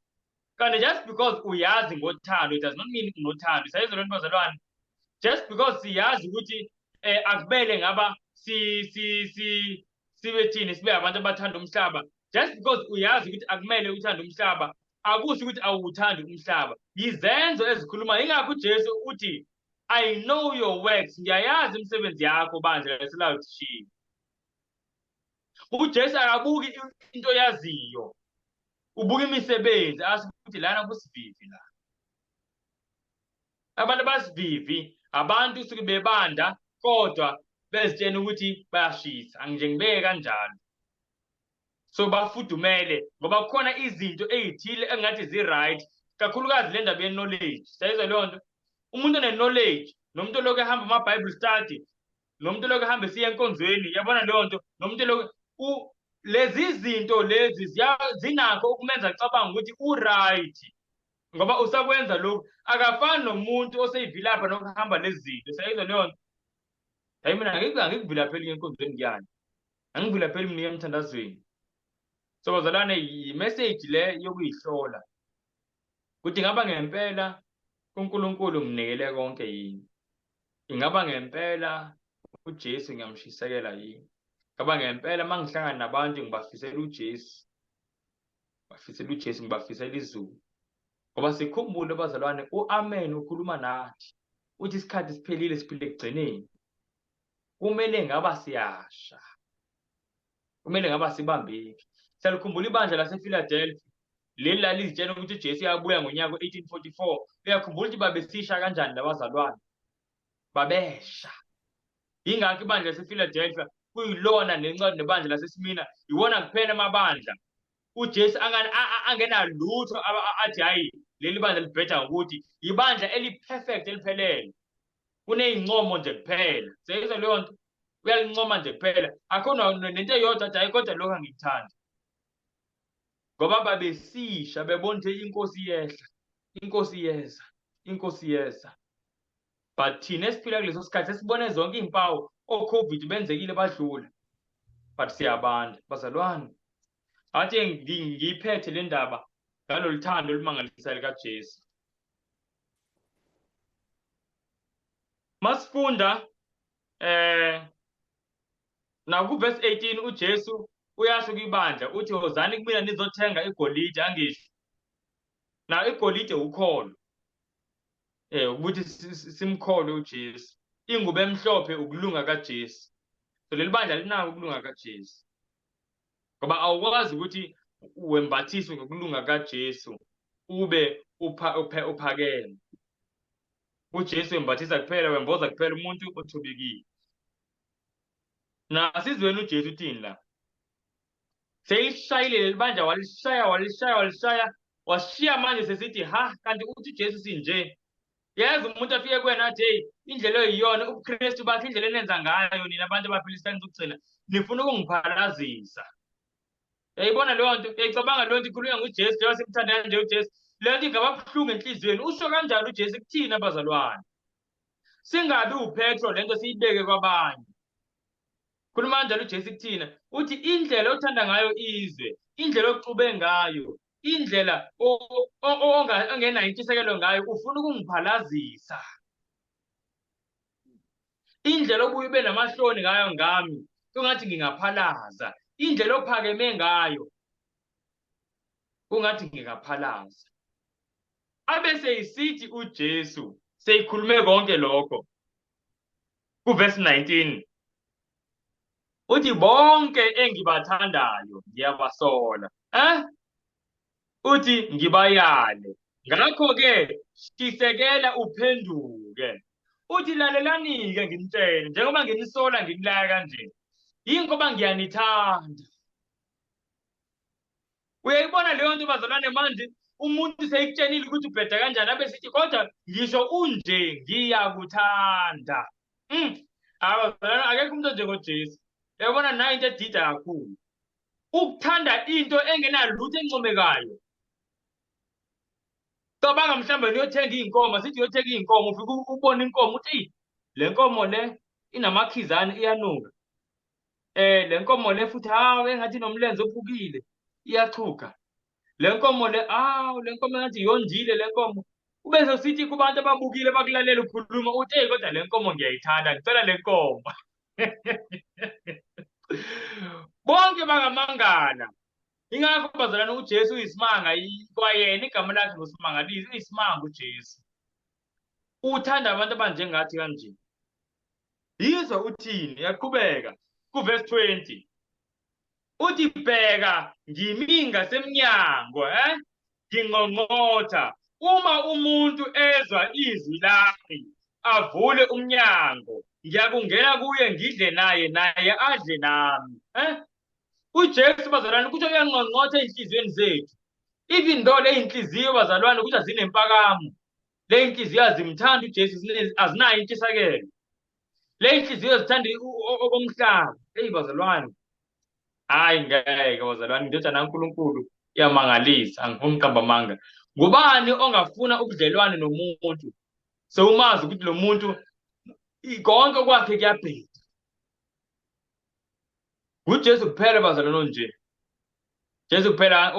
Kanti just because uyazi ngothando, it does not mean unothando. Sayizwa lento bazalwane? Just because siyazi ukuthi akumele ngaba si si si sibe thini, sibe abantu abathanda umhlaba. Just because uyazi ukuthi akumele uthande umhlaba, akusho ukuthi awuthandi umhlaba. Yizenzo ezikhuluma. Ingakho uJesu uthi I know your works, ngiyayazi imisebenzi yakho bandla laseLaodicea. uJesu akabuki into yaziyo, ubuka imisebenzi, asho ukuthi lana kusivivi la. Abantu abasivivi, abantu suke bebanda kodwa bezitshena ukuthi bayashisa. Angije ngibeke kanjalo. So bafudumele ngoba kukhona izinto ezithile engathi zi-right, kakhulukazi le ndaba ye-knowledge. Siyayizwa leyo nto? Umuntu one-knowledge nomuntu olokhu ehamba ama-Bible study, nomuntu olokhu ehamba esiya enkonzweni, yabona leyo nto, nomuntu olokhu lezi zinto lezi zinakho ukumenza acabanga ukuthi u-right ngoba usakwenza lokhu. Akafani nomuntu oseyivilapha nokuhamba lezi zinto. Siyayizwa leyo nto? Hayi, mina angikuvilapheli enkonzweni ngiyani, angivilapheli mina emthandazweni. So bazalwane, i-message le yokuyihlola ukuthi ingaba ngempela uNkulunkulu nginikele konke yini, ingaba ngempela uJesu ngiyamshisekela yini, ingaba ngempela uma ngihlangana nabantu ngibafisela uJesu, ngibafisela uJesu, ngibafisela izulu. Ngoba sikhumbule bazalwane, u-Amen ukhuluma nathi uthi isikhathi siphelile, siphile ekugcineni. Kumele ngaba siyasha, kumele ngaba sibambeki. Siyalikhumbula ibandla lasePhiladelphia leli lalizitshela ukuthi uJesu uyabuya ngonyaka we-1844. Uyakhumbula ukuthi babesisha kanjani labazalwane? Babesha. Yingakho ibandla lasePhiladelphia kuyilona nencwadi nebandla laseSmyrna, iwona kuphela amabandla uJesu angenalutho athi hayi leli bandla libheda ngokuthi ibandla eli-perfect eliphelele. Kuney'ncomo nje kuphela. Seyizwa leyo nto? Uyalincoma nje kuphela. Akho nento eyodwa athi hayi kodwa lokhu angikuthandi. Ngoba babesisha bebona ukuthi inkosi iyehla, inkosi iyeza, inkosi iyeza. But thina esiphila kuleso sikhathi sesibone zonke iy'mpawu, o-COVID benzekile badlula. But siyabanda bazalwane. Athi ngiyiphethe le ndaba ngalolu thando olumangalisayo likaJesu. Masifunda na ku verse 18 uJesu uyasho kwibandla uthi wozani kumina nizothenga igolide. Angisho na igolide ukholo, ukuthi simkholwe uJesu. Ingubo emhlophe ukulunga kaJesu. So leli bandla linako ukulunga kaJesu, ngoba awukwazi ukuthi wembathiswe ngokulunga kaJesu ube uphakeme. uJesu wembathisa kuphela, wemboza kuphela umuntu othobekile. Nasizweni uJesu uthini la? Seyishayile leli bandla, walishaya, walishaya, walishaya, washiya. Manje sesithi ha, kanti uthi uJesu sinje. Yazi umuntu afike kuwena athi hey, indlela oyiyona ubuKristu bakhe, indlela enenza ngayo nina abantu abaphila isikhathi sokugcina, nifuna ukungiphalazisa. Uyayibona leyo nto? Uyayicabanga leyo nto ikhulunywa nguJesu, njengoba simthanda kanje uJesu. Leyo nto ingaba buhlungu enhliziyweni. Usho kanjalo uJesu kuthina abazalwane. Singabi uPetro lento siyibeke kwabanye. Khuluma kanjalo uJesu kuthina. Uthi indlela othanda ngayo izwe, indlela oxube ngayo, indlela ongenayo intshisekelo ngayo, ufuna ukungiphalazisa. Indlela obuye ube namahloni ngayo ngami, kungathi ngingaphalaza. Indlela ophakeme ngayo, kungathi ngingaphalaza. Abese isithi uJesu seyikhulume konke lokho kuverse 19. Uthi bonke engibathandayo ngiyabasola. Eh? Uthi ngibayale. Ngakho-ke shisekela uphenduke. Uthi lalelani-ke nginitshele, njengoba nginisola nginilaya kanje. Yingoba ngiyanithanda. Uyayibona leyo nto bazalwane manje umuntu seyikutshenile ukuthi ubheda kanjani abe sithi kodwa ngisho unje ngiyakuthanda. Hayi bazalwane akekho umuntu onjengoJesu. Uyabona nayo into edida kakhulu. Ukuthanda into engenalutho encomekayo. Cabanga mhlawumbe niyothenga iy'nkomo, sithi uyothenga iy'nkomo, ufike ubone inkomo uthi eyi le nkomo le inamakhizane iyanuka. Le nkomo le futhi hawu engathi inomlenze ophukile iyaxhuga. Le nkomo le hawu le nkomo engathi yondile le nkomo. Ube sesithi kubantu ababukile bakulalela ukhuluma uthi eyi kodwa le nkomo ngiyayithanda ngicela le nkomo. Bonke bangamangala. Ingakho bazalwane uJesu uyisimanga kwayena igama lakhe nguSimangaliso uyisimanga uJesu. Uthanda abantu abanjengathi kanje. Yizwa uthini yaqhubeka kuverse 20. Uthi bheka ngimi ngasemnyango ngingqongqotha uma umuntu ezwa izwi lami avule umnyango ngiyakungena kuye ngidle naye naye adle nami. UJesu bazalwane kuthiwa uyangqongqotha ey'nhliziyweni zethu. Even though le y'nhliziyo bazalwane kuthiwa zinempakamo, le y'nhliziyo azimthandi uJesu, azinayo intshisakelo. Le y'nhliziyo zithanda okomhlaba. Eyi bazalwane, hhayi ngeke bazalwane, indodana kaNkulunkulu iyamangalisa, angifuni ukuqamba amanga. Ngubani ongafuna ubudlelwane nomuntu sewumazi ukuthi lo muntu konke kwakhe kuyabheda? NguJesu kuphela bazalwane onje. Jesu kuphela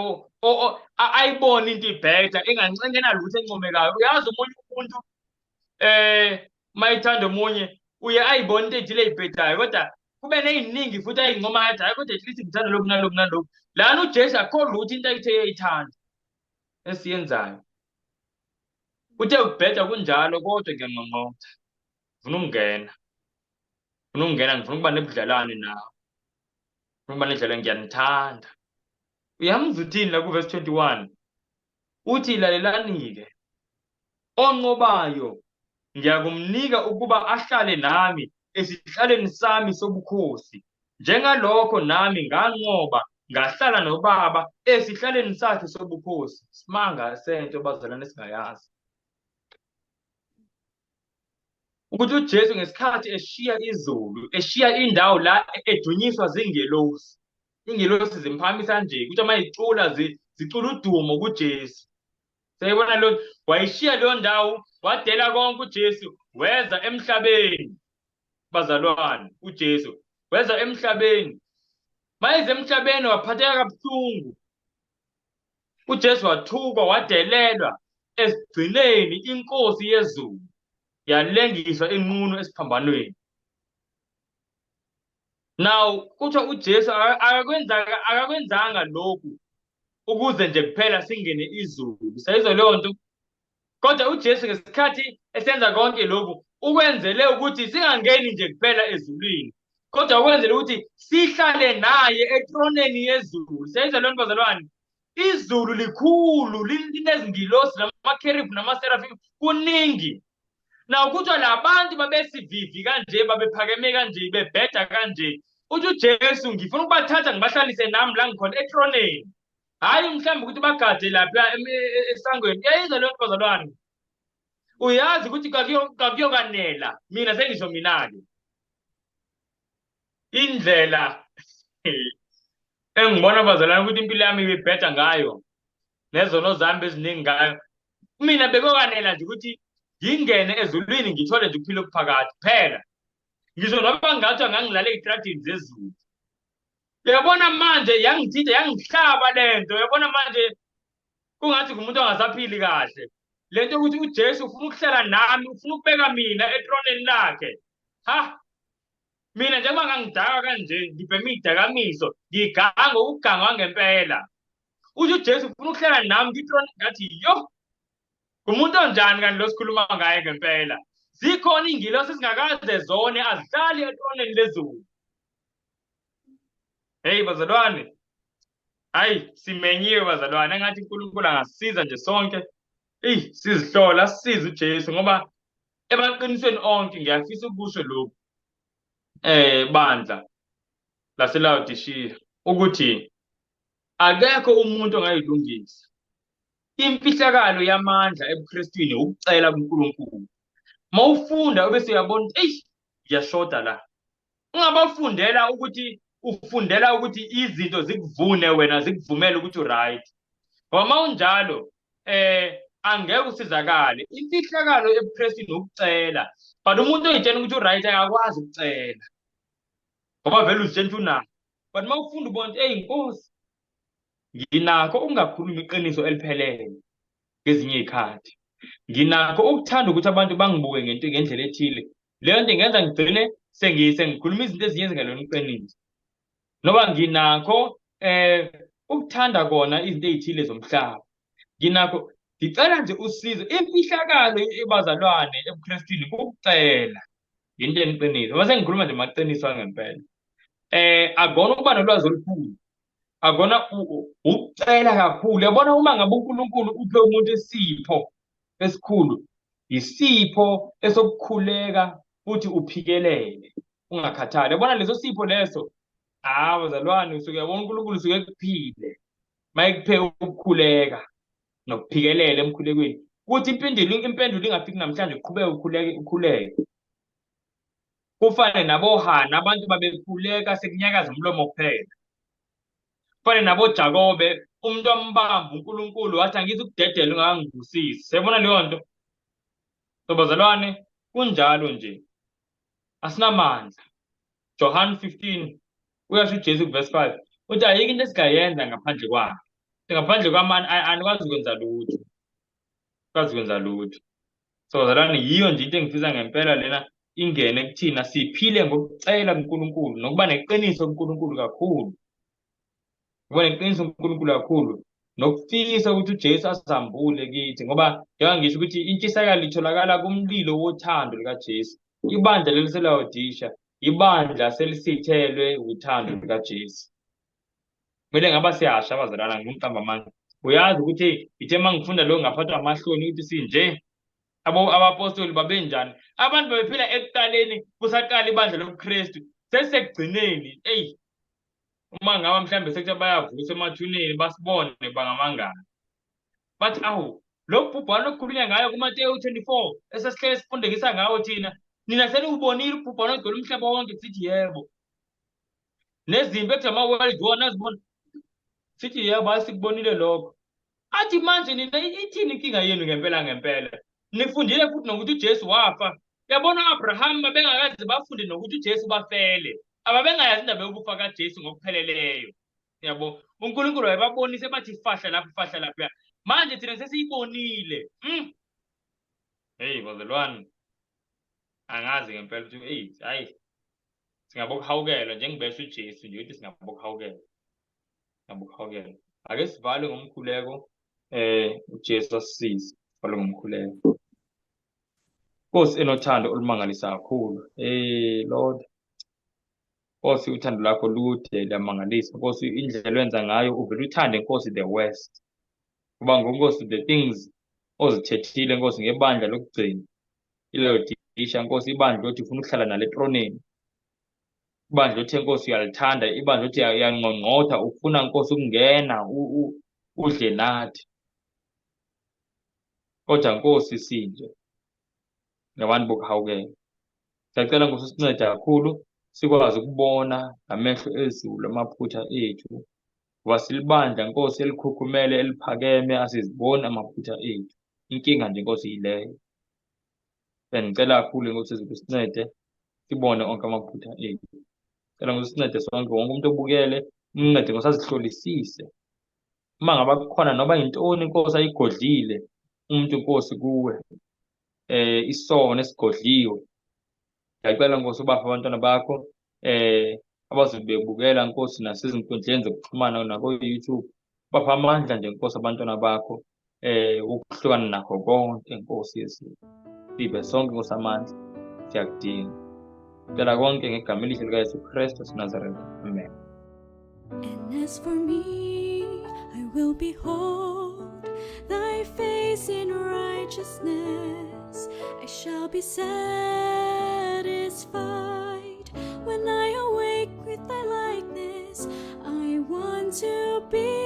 ayibone into ibheda engenalutho encomekayo. Uyazi omunye umuntu mayithanda omunye uye ayibone into ethile eyibhedayo kodwa kube neziningi futhi ayincomayo athi hayi kodwa at least ngithanda lokhu nalokhu nalokhu. Lana uJesu akukho lutho into ayithe uyayithanda esiyenzayo. Uthe ukubheda kunjalo kodwa ngiyangqongqotha. Ngifuna ukungena. Ngifuna ukungena, ngifuna ukuba nebudlelwane nawe. Ngifuna ukuba nedlelwane, ngiyanithanda. Uyamuzwa uthini la kuverse 21? Uthi lalelani-ke, onqobayo ngiyakumnika ukuba ahlale nami esihlalweni sami sobukhosi, njengalokho nami nganqoba ngahlala noBaba esihlalweni sakhe sobukhosi. Simanga sento bazalwane singayazi. Ukuthi uJesu ngesikhathi eshiya izulu, eshiya indawo la edunyiswa zingelosi, ingelosi zimphakamisa nje, ukuthi uma zicula zicula udumo kuJesu. Siyayibona lo wayishiya leyo ndawo, wadela konke uJesu, weza emhlabeni. Bazalwane, uJesu weza emhlabeni. Mayeze emhlabeni waphatheka kabuhlungu. uJesu wathukwa, wadelelwa, esigcineni inkosi yezulu yalengiswa inqunu esiphambanweni. Now kuthiwa uJesu akakwenzanga lokhu ukuze nje kuphela singene izulu. Sayizwa leyo nto? Kodwa uJesu ngesikhathi esenza konke lokhu ukwenzele ukuthi singangeni nje kuphela ezulwini, kodwa ukwenzele ukuthi sihlale naye etroneni yezulu. Siyayizwa leyo nto bazalwane? Izulu likhulu, linezingilosi namakherubhi namaserafimi, kuningi. Now kuthiwa labantu babesivivi kanje, babephakeme kanje, bebheda kanje. Uthi uJesu ngifuna ukubathatha ngibahlalise nami la ngikhona etroneni. Hhayi mhlawumbe ukuthi bagade lapha esangweni. Uyayizwa leyo nto bazalwane? Uyazi ukuthi kakuyokanela. Mina sengisho mina-ke. Indlela engibona bazalwane ukuthi impilo yami ibibheda ngayo nezono zami eziningi ngayo, mina bekuyokanela nje ukuthi ngingene ezulwini ngithole nje ukuphila okuphakade kuphela. Ngisho noma ngathiwa ngangilale ey'tradini zezulu. Uyabona manje yangithinta yangihlaba lento. Uyabona manje kungathi ngumuntu ongasaphili kahle. Lento ukuthi uJesu ufuna ukuhlala nami, ufuna ukubeka mina etroneni lakhe. Ha? Mina njengoba ngangidaka kanje, ngibhema iy'dakamiso, ngiganga ukuganga ngempela. Uthi uJesu ufuna ukuhlala nami kwitrone, ngathi yo, umuntu onjani kanti lo sikhuluma ngaye ngempela? Zikhona iy'ngilosi ezingakaze zone, azihlali etroneni lezulu. Hey bazalwane, hayi simenyiwe bazalwane, engathi uNkulunkulu angasisiza nje sonke. Eyi sizihlola, asisize uJesu, ngoba emaqinisweni onke ngiyafisa ukusho lokhu bandla laseLaodishiya ukuthi akekho umuntu ongayilungisa. Imfihlakalo yamandla ebuKristwini ukucela kuNkulunkulu. Mawufunda ubese uyabona ukuthi eyi ngiyashoda la. Ungabafundela ukuthi ufundela ukuthi izinto zikuvune wena, zikuvumele ukuthi uright. Ngoba mawunjalo angeke usizakale. Imfihlakalo ebuKristwini ukucela. But umuntu oyitshela ukuthi uright akakwazi ukucela. Ngoba vele uzitshela ukuthi unakho. But mawufunda ubona ukuthi eyi Nkosi, nginakho ukungakhulumi iqiniso eliphelele ngezinye izikhathi. Nginakho ukuthanda ukuthi abantu bangibuke ngento ngendlela ethile. Leyo nto ingenza ngigcine sengikhuluma izinto ezinye ezingelona iqiniso. Noba nginakho ukuthanda kona izinto ezithile zomhlaba. Nginakho, ngicela nje usizo. Imfihlakalo ebazalwane ebuKristwini ukucela. Into eniqiniso. Mase ngikhuluma nje amaqiniso angempela. Akona ukuba nolwazi olukhulu. Akona ukucela kakhulu. Yabona uma ngabe uNkulunkulu uphe umuntu isipho esikhulu, isipho esokukhuleka futhi uphikelele, ungakhathali. Yabona leso sipho leso, ah bazalwane, usuke yabona uNkulunkulu usuke ekuphile. Mayekuphe ukukhuleka nokuphikelela emkhulekweni, kuthi impendulo ingafiki namhlanje, uqhubeke ukhuleke ukhuleke. Kufane naboHana, abantu babekhuleka sekunyakaza umlomo kuphela. Kufane naboJakobe, umuntu wambamba uNkulunkulu wathi angizukudedela ungangibusisi. Siyabona leyo nto? So bazalwane, kunjalo nje. Asinamandla. John 15 uyasho uJesu verse 5 uthi ayikho into esingayenza ngaphandle kwakhe. Ngaphandle kwamani anikwazi ukwenza lutho. Akwazi ukwenza lutho. So bazalwane, yiyo nje into engifisa ngempela lena ingene kuthina, siphile ngokucela kuNkulunkulu nokuba neqiniso kuNkulunkulu kakhulu. Ukuba neqiniso kuNkulunkulu kakhulu nokufisa ukuthi uJesu asambule kithi, ngoba njengoba ngisho ukuthi intshisakalo itholakala kumlilo wothando likaJesu. Ibandla leliseLaodisha, ibandla selisithelwe uthando likaJesu. Kumele ngaba siyasha abazalwana, ngumqamba amanga. Uyazi ukuthi ithe uma ngifunda lokho ngaphathwa amahloni ukuthi sinje. Abapostoli babenjani? Abantu babephila ekuqaleni kusaqala ibandla lobuKristu. Sesekugcineni, eyi uma ngaba mhlambe sekuthiwa bayavusa emathuneni basibone bangamangala. Bathi awu, lo bhubhane okukhulunywa ngayo kuMateyu 24 esesihlele sifundekisa ngawo thina, nina seniwubonile ubhubhane ogcwele umhlaba wonke, sithi yebo. Nezimpi ekuthiwa ama-World War nazibona, sithi yebo, hayi sikubonile lokho. Athi manje nina ithini inkinga yenu ngempela ngempela? Nifundile futhi nokuthi uJesu wafa. Yabona u-Abraham babengakaze bafunde nokuthi uJesu bafele. Ababengayazi indaba yokufa kaJesu ngokupheleleyo. Yabo, uNkulunkulu wayebabonise bathi fahla lapha, fahla lapha. Manje thina sesiyibonile. Hey bazalwane, angazi ngempela ukuthi hey, hayi singabokuhawukelwa njengibesho uJesu nje ukuthi singabokuhawukelwa. Singabokuhawukelwa. Ake sivale ngomkhuleko, uJesu asisize. Sivale ngomkhuleko. Nkosi enothando olumangalisa kakhulu. Hey Lord, Nkosi uthando lakho lude liyamangalisa. Nkosi indlela oyenza ngayo uvele uthande Nkosi the worst. Ngoba ngoNkosi the things ozithethile Nkosi ngebandla lokugcina. ILaodisha Nkosi ibandla othi ufuna ukuhlala nalo etroneni. Ibandla othe Nkosi uyalithanda, ibandla othi uyangqongqotha ufuna Nkosi ukungena udle nathi. Kodwa Nkosi sinje ngabantu bokuhawukela. Siyacela Nkosi usincede kakhulu sikwazi ukubona ngamehlo ezulu amaphutha ethu. Ngoba silibandla Nkosi elikhukhumele eliphakeme, asiziboni amaphutha ethu. Inkinga nje Nkosi yileyo. Bengicela kakhulu Nkosi usincede sibone onke amaphutha ethu. Cela Nkosi usincede sonke, wonke umuntu obukele, umncede Nkosi azihlolisise. Uma ngaba kukhona noma yintoni Nkosi ayigodlile umuntu Nkosi kuwe, isono esigodliwe. Ngiyacela Nkosi ubaphe abantwana bakho abazobe bebukela Nkosi nasezinkundleni zokuxhumana nako-YouTube, bapha amandla nje Nkosi abantwana bakho ukuhlukana nakho konke Nkosi yezulu. Siphe sonke Nkosi amandla, siyakudinga. Cela konke ngegama elihle likaYesu Kristu waseNazaretha. Amen. And as for me, I will behold thy face in righteousness. I shall be satisfied when I awake with thy likeness. I want to be